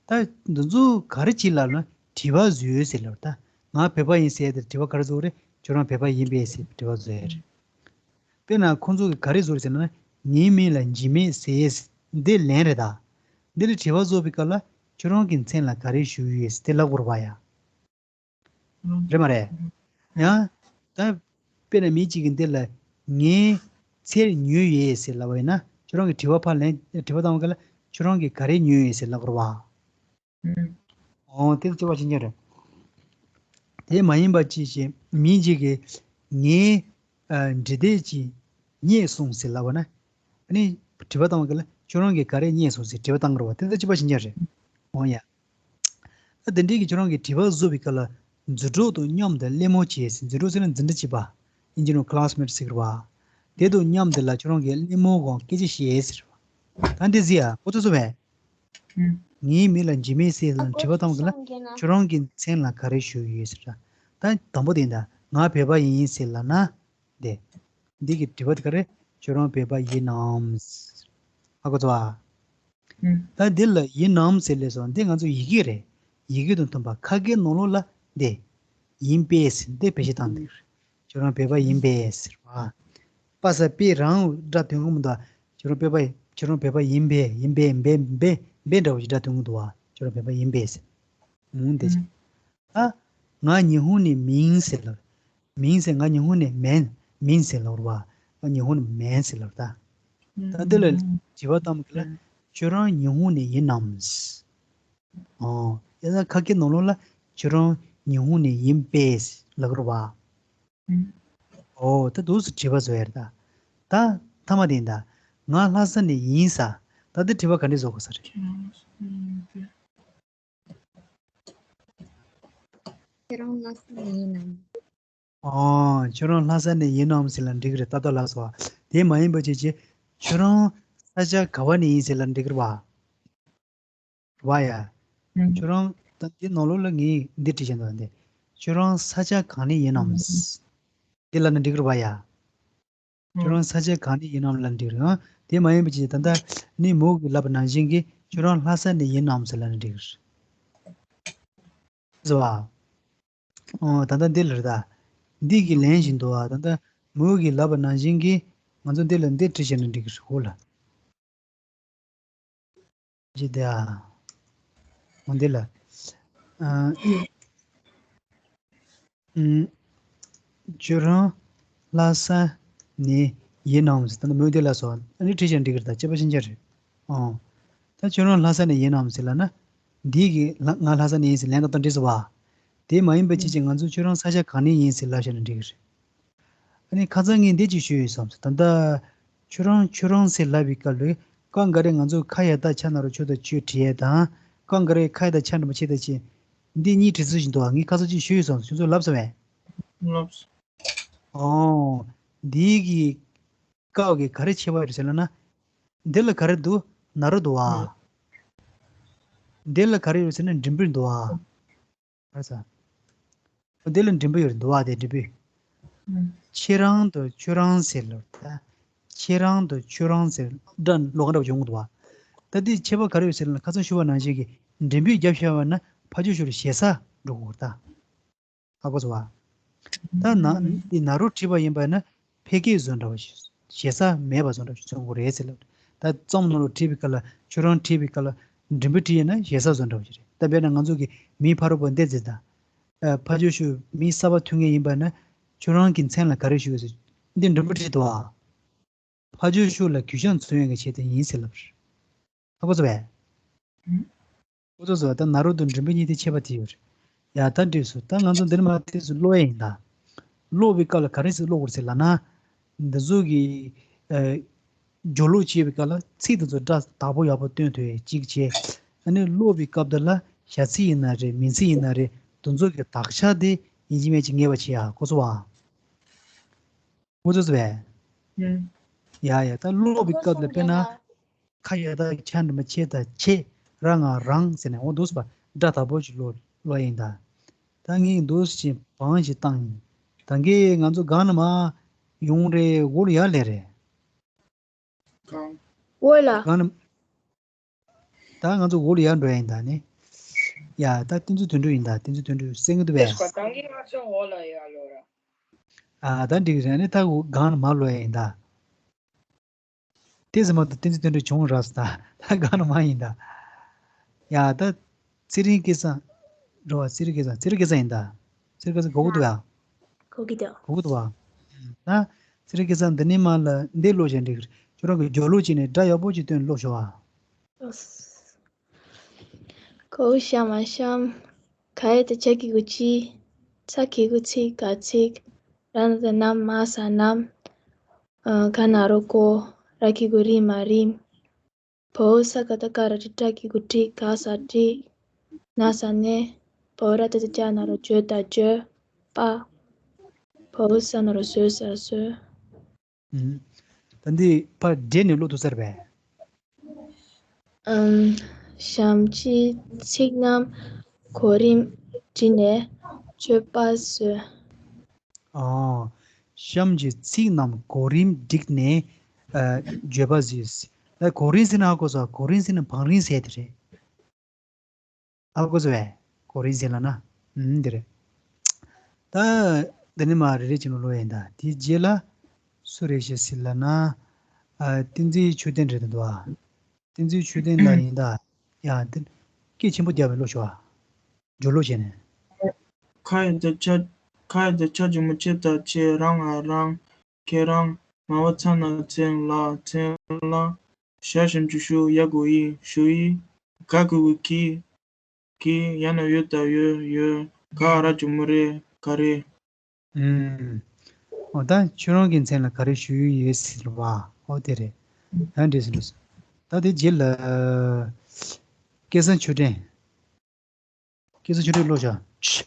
ད་འདི་ཚོ་ག་རེ་བྱེད་ལབ་ན་དྲི་བ་བཟོས་ཟེར་ལབ། ད་ང་བོད་པ་ཡིན་ཟེར་དེ་དྲི་བ་ག་རེ་བཟོ་རེད། ཁྱོད་རང་བོད་པ་ཡིན་པས་ཟེར་དྲི་བ་བཟོ་ཡ་རེད། དཔེར་ན་ཁོང་ཚོ་གིས་ག་རེ་བཟོ་རེད་ཟེར་ན། ངའི་མིང་ལ་འཇིགས་མེད་ཟེར་ཡས་འདི་ལན་རེད་ད། འདི་ལ་དྲི་བ་བཟོ་བའི་སྐབས་ལ་ཁྱོད་རང་གི་མཚན་ལ་ག་རེ་ཞུ་ཡོད་ཟེར་དེ་ལབ་དགོས་རེད་བ་ཡ། རེད་མ་རེད། ཡང་ད་དཔེར་ན་མི་གཅིག་གིས་འདི་ལ་ངའི་ཚལ་ཉོས་ཡོད་ཟེར་ལབ་པ་ཡིན་ན་ཁྱོད་རང་གིས་དྲི་བ་ཕར་ལན་དྲི་བ་བཏང་བའི་སྐབས་ལ་ཁྱོད་རང་གིས་ག་རེ་ཉོས་ཡོད་ཟེར་ལབ་དགོས་རེད་བ། ཨོ་དེ་ལ་དཔྱད་པ་བྱེད་མཁན་རེད། དེ་མ་ཡིན་པ་ཅིག་ཅིག་མི་གཅིག་གིས་ངའི་ཨ་འབྲི་དེབ་ཅིག་རྙེད་སོང་ཟེར་ལབ་པ་ན། ཨ་ནི་དྲི་བ་བཏང་བ་ག་ལ་ཁྱོད་རང་གིས་ག་རེ་རྙེད་སོང་ཟེར་དྲི་བ་བཏང་དགོས་རེད་བ། དེ་ལ་དཔྱད་པ་བྱེད་མཁན་རེད། ཨོ་ཡ། ཨ་དེ་འདྲའི་གི་ཁྱོད་རང་གིས་དྲི་བ་བཟོ་བའི་སྐབས་ལ་འཛིན་གྲོགས་དང་མཉམ་དུ་གླེང་མོལ་བྱས་ཟེར། འཛིན་གྲོགས་ཟེར་ན་འཛིན་གྲྭ་གཅིག་པ། ཨིན་ཇི་ནོ་classmate་ཟེར་གི་རེད་བ། དེ་དང་མཉམ་དུ་ལ་ཁྱོད་རང་གིས་གླེང་མོལ་གང་སྐད་ཆ་བཤད་ཟེར་བ། ད་འདི་ཟེར་ཡ་ཁོ་ཚོ་ཚོ་བས། ངའི་མིང་ལ་འཇིགས་མེད་ཟེར་ལབ་དྲི་བ་བཏང་གི་ལ་ཁྱོད་རང་གི་མཚན་ལ་ག་རེ་ཞུ་ཡོད་ཟེར། ད་དང་པོ་དེ་ད་ང་བོད་པ་ཡིན་ཟེར་ལབ་ན། དེ། འདི་གི་དྲི་བ་དེ་ག་རེ། ཁྱོད་རང་བོད་པ་ཡིན་ནམ། ཧ་གོ་ཚོ་ཨ། ད་འདི་ལ་ཡིན་ནམ་ཟེར་ལས་སོ་འདི་ང་ཚོ་ཡི་གེ་རེད། ཡི་གེ་དང་མཐུན་པ་ཁ་སྐད་ནང་ལོགས་ལ་འདི། ཡིན་པས་ཟེར་འདི་བེད་སྤྱོད་བཏང་འདུག་ཁྱོད་རང་བོད་པ་ཡིན་པས་ཟེར་བ། པ་ས་པའི་རང་སྒྲ་དོན་གོ་མི་འདུག་ཁྱོད་རང་བོད་པ་ཁྱོད་རང་བོད་པ་ཡིན་པས་ཡིན་པས་འབའ་འབའ་འབའ་འདྲ་བོ་ཞིག་སྒྲ་དོན་གོ་འདུག་བ། ཁྱོད་རང་བོད་པ་ཡིན་པས་ཟེར། ཨུང་དེ་ཅི། ད་ང་ཉི་ཧོང་ནས་མིན་ཟེར་ལབ། མིན་ཟེར་ང་ཉི་ཧོང་ནས་མེན་མིན་ཟེར་ལབ་རེད་བ། ང་ཉི་ཧོང་ནས་མེན་ཟེར་ལབ་ད། ད་འདི་ལ་དྲི་བ་བཏང་གི་ལ་ཁྱོད་རང་ཉི་ཧོང་ནས་ཡིན་ནམ། ཨོ། ཡང་ན་ཁ་སྐད་ནང་ལོགས་ལ་ཁྱོད་རང་ཉི་ཧོང་ནས་ཡིན་པས་ལབ་རེད་བ། ཨོ་ད་འདུག་སེ་དྲི་བ་བཟོ་ཡ་རེད་ད། ད་མཐའ་མ་དེ་ཡིན་ད། ང་ལྷ་ས་ནས་ཡིན་ས། ད་འདི་དྲི་བ་ག་འདྲས་བཟོ་དགོས་ས་རེད། ཁྱེད་རང་ལྷ་ས་ནས་ཡིན་ནམ། ཨོ། ཁྱོད་རང་ལྷ་ས་ནས་ཡིན་ནམ་ཟེར་ལ་འགྲིག་གི་རེད་ཏག་ཏག་ལགས་སོ། དེ་མ་ཡིན་པ་བྱས་ཀྱི། ཁྱོད་རང་ས་ཆ་ག་བ་ནས་ཡིན་ཟེར་ལ་འགྲིག་གི་རེད་བ། རེད་བ་ཡ། ཁྱོད་རང་ད་འདི་ནང་ལོགས་ལ་ངས་འདི་བྲིས་བཞག་འདུག་འདི། ཁྱོད་རང་ས་ཆ་གང་ནས་ཡིན་ནམ། འདི་ལབ་ན་འགྲིག་གི་རེད་བ་ཡ། ཁྱོད་རང་ས་ཆ་གང་ནས་ཡིན་ནམ་ལབ་འགྲིག་རེད། དེ་མ་ཡིན་པ་ཅིག་ད་ལྟ་ནི་མོ་གིས་ལབ་པ་ནང་བཞིན་གྱི་ཁྱོད་རང་ལྷ་ས་ནས་ཡིན་ནམ་ཟེར་ལབ་ན་འགྲིག་རེད། ཟེར་བ། ཨོ་ད་ལྟ་འདི་ལ་རེད་ད། འདི་གི་ལན་བཞིན་དུ་ཨ་ད་ལྟ་མོ་གིས་ལབ་པ་ནང་བཞིན་གྱི་ང་ཚོ་འདི་ལ་འདི་བྲིས་བྱས་ན་འགྲིག་གི་རེད་ཧོ་ལ། ཇི་དེ་ཨ། འོ་འདི་ལ། ཨ། ཨུམ། ཁྱོད་རང་ལྷ་ས་ནས་ཡིན་ནམ་ཟེར་ད་ནི་མོས་དེ་ལ་སོ་ཨ་ནི་བྲིས་ཀྱང་འགྲིག་གི་རེད་ད་དཔྱད་པ་ཤིན་ཆ་རེད། ཨོ། ད་ཁྱོད་རང་ལྷ་ས་ནས་ཡིན་ནམ་ཟེར་ལབ་ན། འདི་གི་ལ་ང་ལྷ་ས་ནས་ཡིན་ཟེར་ལན་ད་ལྟ་འགྲིག་སོང་བ། དེ་མ་ཡིན་པ་ཅི་ཅི་ང་ཚོ་ཁྱོད་རང་ས་ཆ་གང་ནས་ཡིན་ཟེར་ལབ་བྱས་ན་འགྲིག་གི་རེད། ཨ་ནི་ཁ་སང་ངས་འདི་ཅིག་ཞུས་ཡོད་བསམ་སོང་ད་ལྟ། ཁྱོད་རང་ཁྱོད་རང་ཟེར་ལབ་པའི་སྐབས་ལ་སྐབས་འགའ་རེ་ང་ཚོ་ཁ་ཡ་ད་ཆ་ན་རོ་ཆོ་ད་ཆོས་བྲིས་ཡས་དང་སྐབས་འགའ་རེ་ཁ་ཡ་ད་ཆ་འདྲ་མ་བྱེད་ད་ཅི། འདི་གཉིས་བྲིས་ཚུལ་བཞིན་དུ་ཨ་ངས་ཁ་སང་ཅིག་ཞུས་ཡོད་བསམ་སོང་ཁྱོད་ཚོ་ལབ་སོང་བས། ལབ་སོང་། ཨོ། འདི་གི་སྐབས་ཀྱི་ག་རེ་ཁྱད་པར་ཡོད་ཟེར་ལབ་ན། འདི་ལ་ག་རེ་འདུག་ན་རོ་འདུག་ཨ། འདི་ལ་ག་རེ་ཡོད་ཟེར་ན་འགྲེང་བུ་འདུག་ཨ། ཨ་ཙ། འདི་ལ་འགྲེང་བུ་ཡོད་རེད་འདུག་བ་དེ་འགྲེང་བུ། ཁྱེད་རང་དང་ཁྱོད་རང་ཟེར་ལབ་ད། ཁྱེད་རང་དང་ཁྱོད་རང་ཟེར་སྒྲ་ལོགས་ཀ་འདྲ་བ་ཡོང་གི་འདུག་བ། ད་འདི་ཁྱད་པར་ག་རེ་ཡོད་ཟེར་ན་ཁ་སང་ཞུ་བ་ནང་བཞིན་གྱི་འགྲེང་བུ་བརྒྱབ་བཞག་པ་ན་ཕར་ཕྱོགས་ཤུར་ཞེ་ས་འགྲོ་གི་ཡོད་རེད་ད། ཧ་གོ་སོང་བ། ད་ན་འདི་ན་རོ་བྲིས་པ་ཡིན་པ་ན། ཕལ་སྐད་བཟོ་འདྲ་བ་ཞིག་ཞེ་ས་མེད་པ་བཟོ་འདྲ་བ་ཞིག་མཚོན་དགོས་རེད་ཟེར་ལབ། ད་རྩོམ་ནང་ལ་བྲིས་པའི་སྐབས་ལ་ཁྱོད་རང་བྲིས་པའི་སྐབས་ལ་འགྲེང་བུ་བྲིས་ཡིན་ན་ཞེ་ས་བཟོ་འདྲ་བ་ཞིག་རེད། ད་དཔེར་ན་ང་ཚོ་གི་མི་ཕ་རོལ་པོ་འདི་ཟེར་ད། ཨ་ཕ་ཇོ་ཤུ་མི་གསར་པ་ཐུག་མཁན་ཡིན་པ་ན་ཁྱོད་རང་གི་མཚན་ལ་ག་རེ་ཞུ་དགོས་ཟེར། འདི་འགྲེང་བུ་བྲིས་འདུག་ཨ། ཕ་ཇོ་ཤུ་ལ་གུས་ཞབས་མཚོན་ཡོང་གི་ཆེད་དུ་ཡིན་ཟེར་ལབ་རེད། ཧ་གོ་སོང་བས། ཧ་གོ་སོང་བས། ད་ན་རོ་དང་འགྲེང་བུ་གཉིས་དེ་ཁྱད་པར་དེ་ཡོད་རེད། ཡ་ད་འགྲིག་སོང་། ད་ང་ཚོ་འདིར་མ་དེ་ཚོ་ཀློག་ཡ་ཡིན་ད། ཀློག་པའི་སྐབས་ལ་ག་རེ་ཟེར་ཀློག་དགོས་ཟེར་ལབ་ན། འདི་ཚོ་གི་ཨ་སྦྱོར་ཀློག་བྱེད་པའི་སྐབས་ལ་ཚིག་དེ་ཚོ་སྒྲ་དག་པོ་ཡག་པོ་སྟོན་ཐུབ་ཡ་གཅིག་བྱས། ཨ་ནི་ཀློག་པའི་སྐབས་དེ་ལ་ བྱ་ཚིག་ཡིན་ན་རེད། མིང་ཚིག་ཡིན་ན་རེད། དེ་ཚོ་གི་དག་ཆ་དེ་ཡིན་གཅིག་མིན་གཅིག་ངེས་པ་བྱེད་ཡ། གོ་སོང་བ། གོ་ཚོད་ཚོད་པས། ཡ་ཡ། ད་ཀློག་པའི་སྐབས་ལ་དཔེར་ན། ཁ་ཡ་བཏགས་ཁྱ་འགྲེང་བུ་ཁྱེ་ད་ཁྱེ། ར་ང་རང་ཟེར་ནས། འོ་འདུག་སེ་སྒྲ་དག་པོ་ཅིག་ཀློག་ཀློག་ཡིན་ད། ད་ངས་འདུག་སེ་བྱས་བང་ཞིག་བཏང་ཡིན། ད་གིན་ང་ཚོ་སྒང་ནས་མར་ཡོང་རེད། འོག་ལ་ཡར་སླེབས་རེད། གང་། འོག་ལ། སྒང་ནས། ད་ང་ཚོ་འོག་ལ་ཡར་འགྲོ་ཡ་ཡིན་ད་ནི། ཡ། ད་དེ་ཚོ་དོན་གྲུབ་ཡིན་ད། དེ་ཚོ་དོན་གྲུབ་གསན་གི་འདུག་པས། ད་གིན་ང་ཚོ་འོག་ལ་ཡར་ལོག་ར། ཨ། ད་འགྲིག་རེད། ཨ་ནི་ད་འོ་སྒང་ནས་མར་ལོག་ཡ་ཡིན་ད། དེ་ཙམ་མ་གཏོགས་བསྟན་འཛིན་དོན་གྲུབ་བྱུང་རག་སོང་ད། ད་གང་ན་མ་ཡིན་ད། ཡ། ད་ཚེ་རིང་སྐལ་བཟང་། འགྲོ་བ། ཚེ་རིང་སྐལ་བཟང་། ཚེ་རིང་སྐལ་བཟང་ཡིན་ད། ཚེ་རིང་སྐལ་བཟང་གོ་གི་འདུག་ཡ། གོ་གི་འདུག་གོ་གི་འདུག་བ། ད་ཚེ་རིང་སྐལ་བཟང་འདི་ནས་མར་ལ་འདི་ཀློག་བྱས་འགྲིག་གི་རེད། ཁྱོད་རང་གི་སྦྱོར་ཀློག་བྱས་ནས་སྒྲ་ཡག་པོ་ཅིག་བཏོན་ཀློག་ཤོག་ཨ། ག་འོག་ཤ་མ་གཤམ། ག་ཡ་བཏགས་གྱ་གི་གུ་གྱི། ཚ་གི་གུ་ཚི། ག་ཚིག་ར་ན་བཏགས་རྣ། མ་ས་རྣམས། ཨ། ག་ན་རོ་གོ། ར་གི་གུ་རི། མ་རིམ། བ་འོག་ས་ག་བཏགས་སྐ་ར་བྲི། བྲ་གི་གུ་བྲི། ག་ས་བྲིས། ན་ས་ནས། བ་འོག་ར་བཏགས་རྩ་རྒྱ་ན་རོ་བྱོ་ད་བྱོས། པ། བ་འོག་ས་ན་རོ་བཟོ་ས་བཟོས། ཨུམ། ད་འདི་ཕར་བསྒྲིགས་ནས་ཀློག་ཐུབ་ས་རེད་པས། ཨམ། གཤམ་གྱི་ཚིག་རྣམས་གོ་རིམ་བསྒྲིགས་ནས་བརྗོད་པ་བཟོས། ཨ། གཤམ་གྱི་ཚིག་རྣམས་གོ་རིམ་བསྒྲིགས་ནས། ཨ། བརྗོད་པ་བཟོས། ད་གོ་རིམ་ཟེར་ན་ཧ་གོ་སོང་། གོ་རིམ་ཟེར་ན་བང་རིམ་ཟེར་དེ་རེད། ཧ་གོ་སོང་བས། གོ་རིམ་ཟེར་ལབ་ན། ཨུམ། འདི་རེད། ད་འདི་ནས་མར་རེ་རེ་བྱས་ནས་ཀློག་ཡིན་ད། དེའི་རྗེས་ལ་སུ་རེད་ཤག་ཟེར་ལབ་ན། ཨ། བསྟན་འཛིན་ཆོས་ལྡན་རེད་འདུག་ཨ། བསྟན་འཛིན་ཆོས་ལྡན་ལགས་ཡིན་ད། ཡ། འདི་སྐད་ཆེན་པོ་རྒྱབ་ནས་ཀློག་ཤོག་ཨ། སྦྱོར་ཀློག་བྱས་ནས། ཁ་ཡ་བཏགས་ཁྱ། ཁ་ཡ་བཏགས་ཁྱ་འགྲེང་བུ་ཁྱེ་ད་ཁྱེད། ར་ང་རང་། ཁྱེད་རང་། མ་བ་ཚ་ན་མཚན་ལ། མཚན་ལ། ཞ་ཞབས་ཀྱུ་ཞུ། ཡ་གི་གུ་ཡི། ཞུ་ཡི། ག་གི་གུ་གི། གི། ཡ་ན་ཡོ་ད་ཡོད། ཡོད། ག་ར་གི་གུ་རེ། ག་རེ། ཨུམ། འོ་ད་ཁྱོད་རང་གི་མཚན་ལ་ག་རེ་ཞུ་ཡི་ཡོད་ཟེར་བ། འོ་དེ་རེད། ཡང་འགྲིག་སོང་། འགྲིག་སོང་། ད་དེ་རྗེས་ལ་སྐལ་བཟང་ཆོས་སྒྲོན། སྐལ་བཟང་ཆོས་སྒྲོན་ཀློག་ཤོག། ཆི།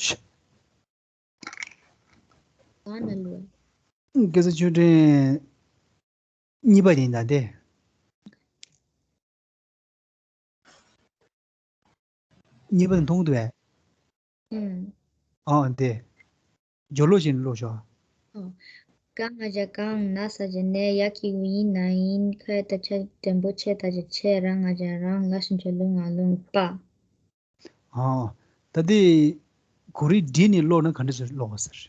ཆི། ག་ན་ལོ། སྐལ་བཟང་ཆོས་སྒྲོན་གཉིས་པ་ཡིན་ད་དེ། གཉིས་པ་དེ་མཐོང་གི་འདུག་གས། ཨུམ། ཨ། དེ། སྦྱོར་ཀློག་བྱས་ནས་ཀློག་ཤོག། ཨོ། ག་ང་རྒྱལ་གང་། ན་ས་རྒྱ་ནས། ཡ་གི་གུ་ཡི་ན་ཡིན། ཁ་ཡ་བཏགས་ཁྱ་འགྲེང་བུ་ཁྱེད་ད་ཁྱེད། ཁྱེད། ར་ང་རྒྱལ་རང་། ལ་ཞབས་ཀྱུ་ལུ་ང་ལུང་པ། ཨ། ད་དེ་གོ་རིམ་བསྒྲིགས་ནས་ཀློག་ན་ག་འདྲ་ཞིག་ཀློག་དགོས་ཟེར།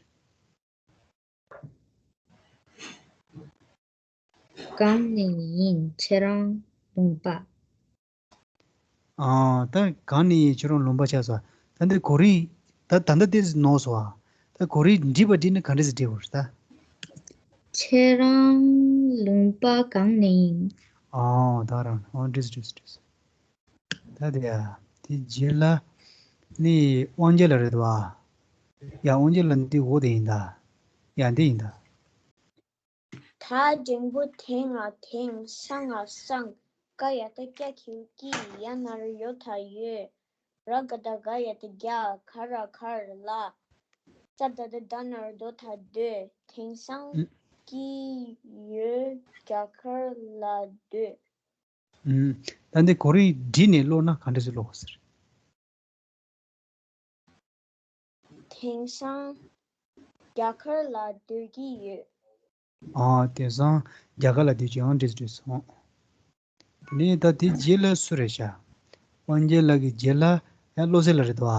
གང་ནས་ཡིན། ཁྱེད་རང་ལུང་པ། ཨ། ད་གང་ནས་ཡིན། ཁྱེད་རང་ལུང་པ་ཆགས་སོང་། ད་འདི་གོ་རིམ། ད་ད་ལྟ་དེ་ནོར་སོང་ཨ། ད་གོ་རིམ་བསྒྲིགས་པ་བསྒྲིགས་ན་ག་འདྲ་ཞིག་བསྒྲིགས་དགོས་རེད་ད། ཁྱེད་རང་ལུང་པ་གང་ནས་ཡིན། ཨ། ད་རང་། ཨ། འགྲིག་སོང་། འགྲིག་སོང་། འགྲིག་སོང་། ད་དེ་ཡ། དེ་རྗེས་ལ་ནི་དབང་རྒྱལ་ལགས་རེད་བ། ཡ། དབང་རྒྱལ་ལགས་འདི་འོ་དེ་ཡིན་ད། ཡ། འདི་ཡིན་ད། ད་འགྲེང་བུ་དེང་ང་དེང་། སང་ང་སང་། ཀ་ཡ་བཏགས་ཀྱ་གི་གུ་ཀྱི། ཡ་ན་རོ་ཡོ་ད་ཡོད། ར་ག་བཏགས་རྒ་ཡ་བཏགས་རྒྱ། ག་ར་གར་ལ། ས་ད་བཏགས་སྡ་ན་རོ་སྡོ་ད་སྡོད། དེང་སང་སྐྱིད་ཡོད་རྒྱ་གར་ལ་སྡོད། ཨུམ། ད་འདི་གོ་རིམ་བསྒྲིགས་ནས་ཀློག་ན་ག་འདྲ་ཞིག་ཀློག་དགོས་ཟེར། དེང་སང་རྒྱ་གར་ལ་སྡོད་ཀྱི་ཡོད། ཨ། དེང་སང་རྒྱ་གར་ལ་སྡོད་ཀྱི་ཡོད། འགྲིག་སོང་། འགྲིག་སོང་། དེ་ནས་ད་དེ་རྗེས་ལ་སུ་རེད་ཤག། དབང་རྒྱལ་ལགས་ཀྱི་རྗེས་ལ་ཡང་བློ་གསལ་ལགས་རེད་དོ།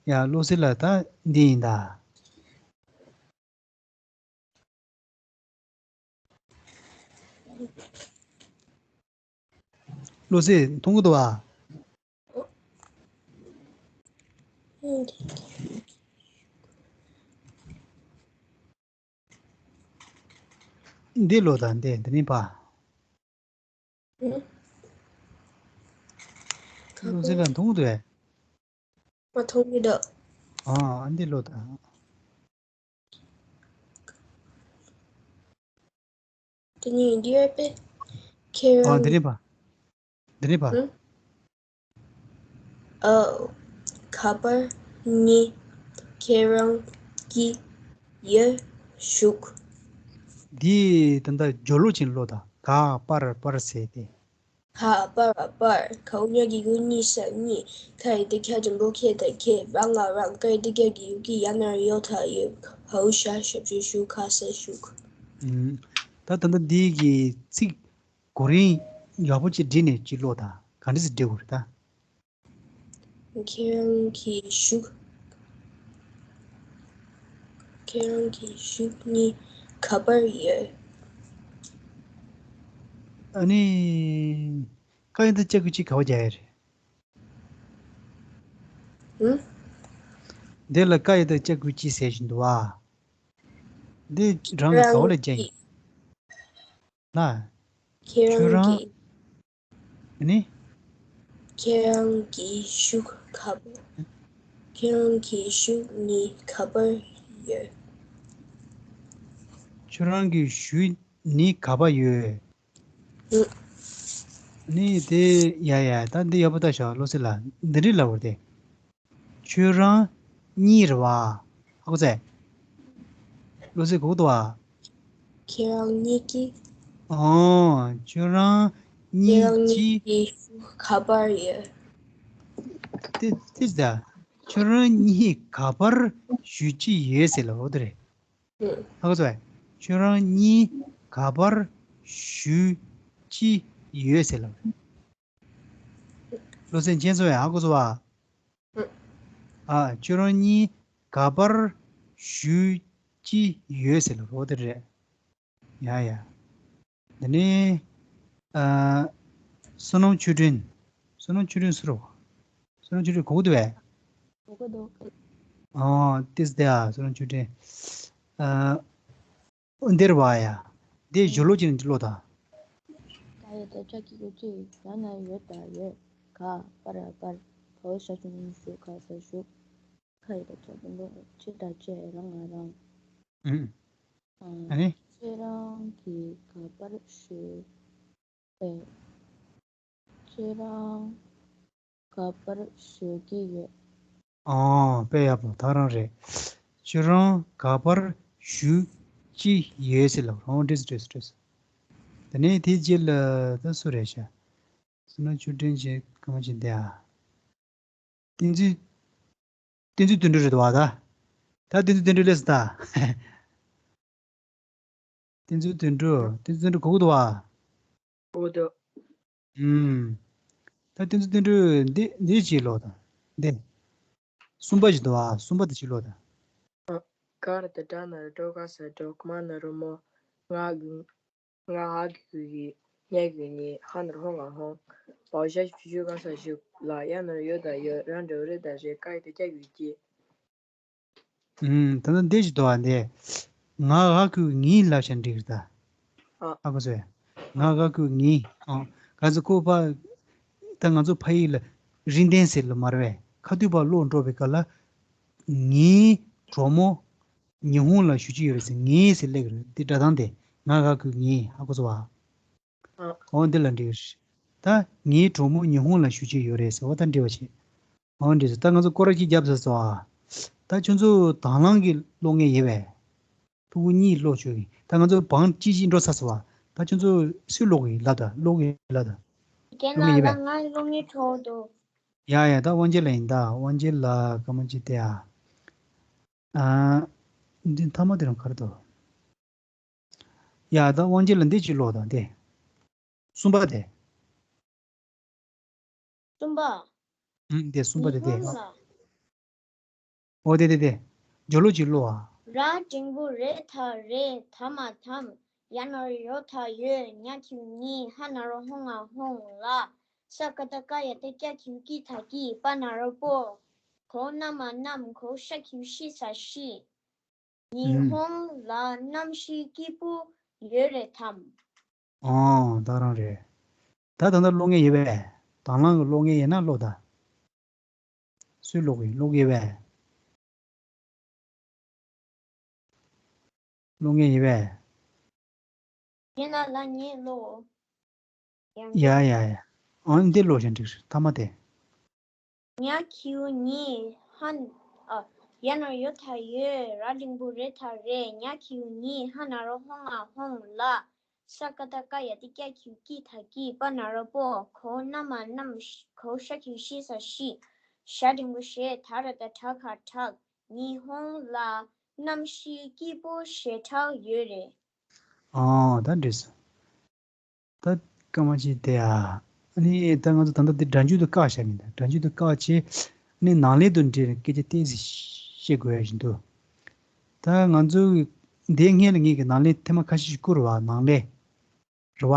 ཡ། བློ་གསལ་ལགས་ད་འདི་ཡིན་ད། བློ་གསལ་མཐོང་གི་འདུག་བ། འདི་ཀློག་དང་འདི། འདི་ནི་པ། ཨུ། བློ་གསལ་ལགས་མཐོང་གི་འདུག་གས། མ་མཐོང་གི་འདུག། ཨ། ཨ། འདི་ཀློག་དང་། དེ་ནས་འདི་ཡོད་པས། ཁྱེད། ཨ། འདི་ནི་པ། འདི་ནི་པ། ཨུ། ཨོ། ཁ་པར་གཉིས་ཁྱེད་རང་གི་ཡོད་ཞུགས། འདི་ད་ལྟ་སྦྱོར་ཀློག་ཅིག་ཀློག་དང་། ག་པར་པར་ཟེར་ཏེ། ག་པར་པར། གའུ་ཉ་གི་གུ་གཉིས་ས་གཉིས། ཁ་ཡི་ཏི་ཁྱ་འགྲེང་བུ་ཁེ་ད་ཁྱེད། ར་ང་རང་། ཀ་ཡི་ཏི་ཀྱ་གི་གུ་ཀྱི། ཡ་ན་རོ་ཡོ་ད་ཡོད། ཧའུ་ཤ་ཞབས་ཞུ་ཞུ། ཁ་ས་ཞུགས། ཨུམ། ད་ད་ལྟ་འདི་གི་ཚིག་གོ་རིམ་ཡག་པོ་ཅིག་བསྒྲིགས་ནས་ཅིག་ཀློག་དང་། ག་འདྲ་ཞིག་འབྲི་དགོས་རེད་ད། ཁྱེད་རང་གི་ཤུགས། ཁྱེད་རང་གི་ཤུགས་གཉིས་ག་པར་ཡོད། ཨ་ནི། ཀ་ཡི་ཏི་ཀྱ་གི་གུ་ཅི་ག་པར་རྒྱག་ཡ་རེད། ཨུ། འདི་ལ་ཀ་ཡི་ཏི་ཀྱ་གི་གུ་ཅི་ཟེར་བཞིན་འདུག་བ། འདི་རང་གི་ག་པར་ལ་རྒྱག་ཡིན། ལ། ཁྱེད་ཁྱོད་རང་རང་གི། ཨ་ནི། ཁྱེད་རང་གི་ཤུགས་ག་པར། ཁྱེད་རང་གི་ཤུགས་ནི་ག་པར་ཡོད། ཁྱོད་རང་གི་ཤུགས་ནི་ག་པར་ཡོད། ཨུ། ནི་དེ་ཡ་ཡ། ད་འདི་ཡག་པོ་ལྟ་ཤོག་བློ་གསལ་ལགས། འདི་འདྲ་ལབ་པ་རེད་དེ། ཁྱོད་རང་གཉིས་རེད་བ། ཧ་གོ་སོང་། བློ་གསལ་གོ་གི་འདུག་བ། ཁྱེད་རང་གཉིས་ཀྱི། ཨོ། ཁྱོད་རང་གཉིས་ཀྱི། ཁྱེད་རང་གཉིས་ཀྱི་ཤུགས་ག་པར་ཡོད། དེ་དེ་ད། ཁྱོད་རང་གཉིས་ག་པར་ཞུགས་ཀྱི་ཡོད་ཟེར་ལབ་པ་དེ་རེད། ཨུ། ཧ་གོ་སོང་། ཁྱོད་རང་གཉིས་ག་པར་ཞུགས་ཀྱི་ཡོད་ཟེར་ལབ་པ་རེད། བློ་གསལ་མཁྱེན་སོང་ངས། ཧ་གོ་སོང་བ། ཨ། ཁྱོད་རང་གཉིས་ག་པར་ཞུགས་ཀྱི་ཡོད་ཟེར་ལབ་པ་དེ་རེད། ཡ་ཡ། འདི་ནི། ཨ། བསོད་ནམས་ཆོས་སྒྲོན། བསོད་ནམས་ཆོས་སྒྲོན་སུ་རེད། བསོད་ནམས་ཆོས་སྒྲོན་གོ་གི་འདུག་བས། གོ་གི་འདུག་ཨོ། ཏིས་དེ་ཨ། བསོད་ནམས་ཆོས་སྒྲོན། ཨ། འདིར་བ་ཡ། འདི་ཞུ་ལོ་ཅན་འདི་ལོ་དང་། ད་ཡོད་ད་ཅག་གི་གོ་ཅི་ཡ་ན་ཡོད་ད་ཡོད། ག་པར་པར། བའོ་ཤ་ཞབས་ཀྱུ་ཞུ། ཁ་ས་ཞུགས། ཁ་ཡི་ད་ཅག་འདི་ལོ་ཅི་ད་ཅེ་ར་ང་རང་། ཨུ། ཨ་ནི། ཁྱེད་རང་གིས་ག་པར་ཞུ། ཨེ། ཁྱེད་རང་ག་པར་ཞུགས་ཀྱི་ཡོད། ཨོ། དཔེ་ཡག་པོ་ད་རང་རེད། ཁྱོད་རང་ག་པར་ཞུགས་ཀྱི་ཡོད་ཟེར་ལབ། ཨོ། འགྲིག་སོང་འགྲིག་སོང་འགྲིག་སོང་། དེ་ནས་དེའི་རྗེས་ལ་ད་སུ་རེད་ཤག་བསོད་ནམས་ཆོས་སྒྲོན་གྱི་སྐར་མ་གཅིག་འདི་ཨ། བསྟན་འཛིན། བསྟན་འཛིན་དོན་གྲུབ་རེད་འདུག་བ་ད། ད་བསྟན་འཛིན་དོན་གྲུབ་སླེབས་སོང་ད། བསྟན་འཛིན་དོན་གྲུབ། བསྟན་འཛིན་དོན་གྲུབ་གོ་གི་འདུག་བ། གོ་གི་འདུག་ཨུམ། ད་བསྟན་འཛིན་དོན་གྲུབ་འདི་འདི་ཅིག་ཀློག་དང་། འདི། གསུམ་པ་ཞིག་འདུག་བ། གསུམ་པ་དེ་ཅིག་ཀློག་དང་། ཨ། ག་ར་ཏ་ཏྲ་ན་རོ་ཏྲོ་ག་ས་ཏྲོ། ཀ་མ་ན་རོ་མོ། ང་གི། ང་ཧ་གི་གུ་གི། ཉ་གི་ཉི། ཧ་ན་རོ་ཧོ་ང་ཧོང་། བའོ་ཞ་ཞབས་ཀྱུ་ཞུ། ག་ས་ཞུགས། ལ་ཡ་ན་རོ་ཡོ་ད་ཡོད། ར་འགྲེང་བུ་རི་ད་རེད། ཀ་ཡི་ཏི་ཀྱ་གི་གུ་ཀྱི། ཨུམ། ད་ནི་འདི་ཞིག་འདུག་ཨ། འདི། ང་ཧ་གི་གུ་ངི་ལབ་བྱས་འགྲིག་རེད་ད། ཨ། ཧ་གོ་སོང་། ང་ཧ་གི་གུ་ངི། ཨ། ག་ཚོད་ཁོ་པ། ད་ང་ཚོ་ཕ་ཡུལ་ལ་རིགས་ལྡན་ཟེར་ལ་མ་རེད་པས། ཁ་ཐུག་པ་ཀློག་འགྲོ་བའི་སྐབས་ལ། ངའི་གྲོགས་མོ་ཉི་ཧོང་ལ་བཞུགས་ཀྱི་ཡོད་རེད་ཟེར། ངའི་ཟེར་སླེབས་ཀྱི་རེད། འདི་སྒྲ་གདངས་དེ། ང་ཧ་གི་གུ་ངི། ཧ་གོ་སོང་བ། ཨ། འོ་འདི་ལ་འགྲིག་རེད། ད་ངའི་གྲོགས་མོ་ཉི་ཧོང་ལ་བཞུགས་ཀྱི་ཡོད་རེད་ཟེར། འོ་ད་འགྲིག་པ་བྱེད། འོ་འགྲིག་སོང་། ད་ང་ཚོ་སྐོར་ར་གཅིག་བརྒྱབ་ཚར་སོང་ཨ། ད་ཁྱོད་ཚོ་དང་བླངས་ཀྱིས་ཀློག་མཁན་ཡོད་པས། ཕྲུ་གུ་གཉིས་ཀློག་བཅུག་གི། ད་ང་ཚོ་བང་གཅིག་གཅིག་འགྲོ་ཚར་སོང་ཨ། ད་ཁྱོད་ཚོ་སུས་ཀློག་གི་ལབ་དང་། ཀློག་གི་ལབ་དང་། རྒན་ཀློག་མཁན་ཡོད་ལགས། པས། ང་ཀློག་མཁན་ཁྲོ་འདུག་ཡ་ཡ། ད་དབང་རྒྱལ་ལགས་ཡིན་ད། དབང་རྒྱལ་ལགས་སྐར་མ་གཅིག་སྟེར་ཨ། ཨ། འདི་མཐའ་མ་དེ་རང་ག་རེ་འདུག་ཡ། ད་དབང་རྒྱལ་ལགས་འདི་གཅིག་ཀློག་དང་། འདི། གསུམ་པ་དེ། གསུམ་པ། ཨུམ། འདི་གསུམ་པ་དེ་དེ། ཉི་ཧོང་ལ། འོ་དེ་དེ་དེ། སྦྱོར་ཀློག་གཅིག་ཀློག་ཨ། ར་འགྲེང་བུ་རི་ད་རེད། ད་མ་དམ། ཡ་ན་རོ་ཡོ་ད་ཡོད། ཉ་གི་གུ་ཉི། ཧ་ན་རོ་ཧོ་ང་ཧོང་། ལ། ས་ཀ་བཏགས་སྐ་ཡ་ཏ་སྐྱ་གི་གུ་ཀྱི། ད་གི། པ་ན་རོ་པོ། གའོ་ན་མ་གནམ། གའོ་ཤ་གི་གུ་ཤི་ས་ཤིས། ཉི་ཧོང་ལ་གནམ་གཤིས་སྐྱིད་པོ་ཡོད་རེད་དམ། ཨོ། ད་རང་རེད། ད་ད་ལྟ་ཀློག་མཁན་ཡོད་པས། དང་བླངས་ཀྱིས་ཀློག་མཁན་ཡོད་ན་ཀློག་དང་། སུས་ཀློག་གི། ཀློག་གི་ཡོད་པས། ཀློག་མཁན་ཡོད་པས། ཡིན་ན་ལ་ངས་ཀློག་ཡ་ཡ་ཡ། ཨང་འདི་ཀློག་བཞིན་འགྲིག་མཐའ་མ་དེ། ཉ་ཁྱིའུ་ཉི་ཧ་ཨ། ཡ་ན་རོ་ཡོ་ཐ་ཡོད། ར་འགྲེང་བུ་རེ་ཐ་རེད། ཉ་ཁྱིའུ་ཉི་ཧ་ན་རོ་ཧོ་ང་ཧོང་ལ། ས་ཀ་བཏགས་སྐ་ཡ་བཏགས་སྐྱ་ཁྱིའུ་སྐྱི་ཐ་སྐྱིད། པ་ན་རོ་པོ། ག་འོག་གནམ་མ་གནམ། ག་འོག་ཤ་ཁྱིའུ་ཤི་ས་ཤིས། ཞ་འགྲེང་བུ་ཞེས། ད་ར་བཏགས་དྲག་ག་དྲགས། ཉི་ཧོང་ལ་གནམ་གཤིས་སྐྱིད་པོ་ཞེ་དྲག་ཡོད་རེད། ཨོ་ད་འགྲིག་སོང་། ད་སྐར་མ་གཅིག་དེ་ཨ། ཨ་ནི་ད་ང་ཚོ་ད་ལྟ་འདི་སྒྲ་འཇུག་ཏུ་བཀག་བཞག་ཡིན། ད་སྒྲ་འཇུག་ཏུ་བཀག་བྱས། ཨ་ནི་ནང་ལས་དུ་འདྲེས་སྐད་ཆ་ཏོག་ཙམ་བཤད་དགོས་ཡ་བཞིན་དུ། ད་ང་ཚོ་འདིའི་སྔོན་ལ་ངས་ཀྱི་ནང་ལས་ཐེངས་མ་ཁ་ཤས་ཤིག་བསྐུར་བ། ནང་ལས་རེད་བ།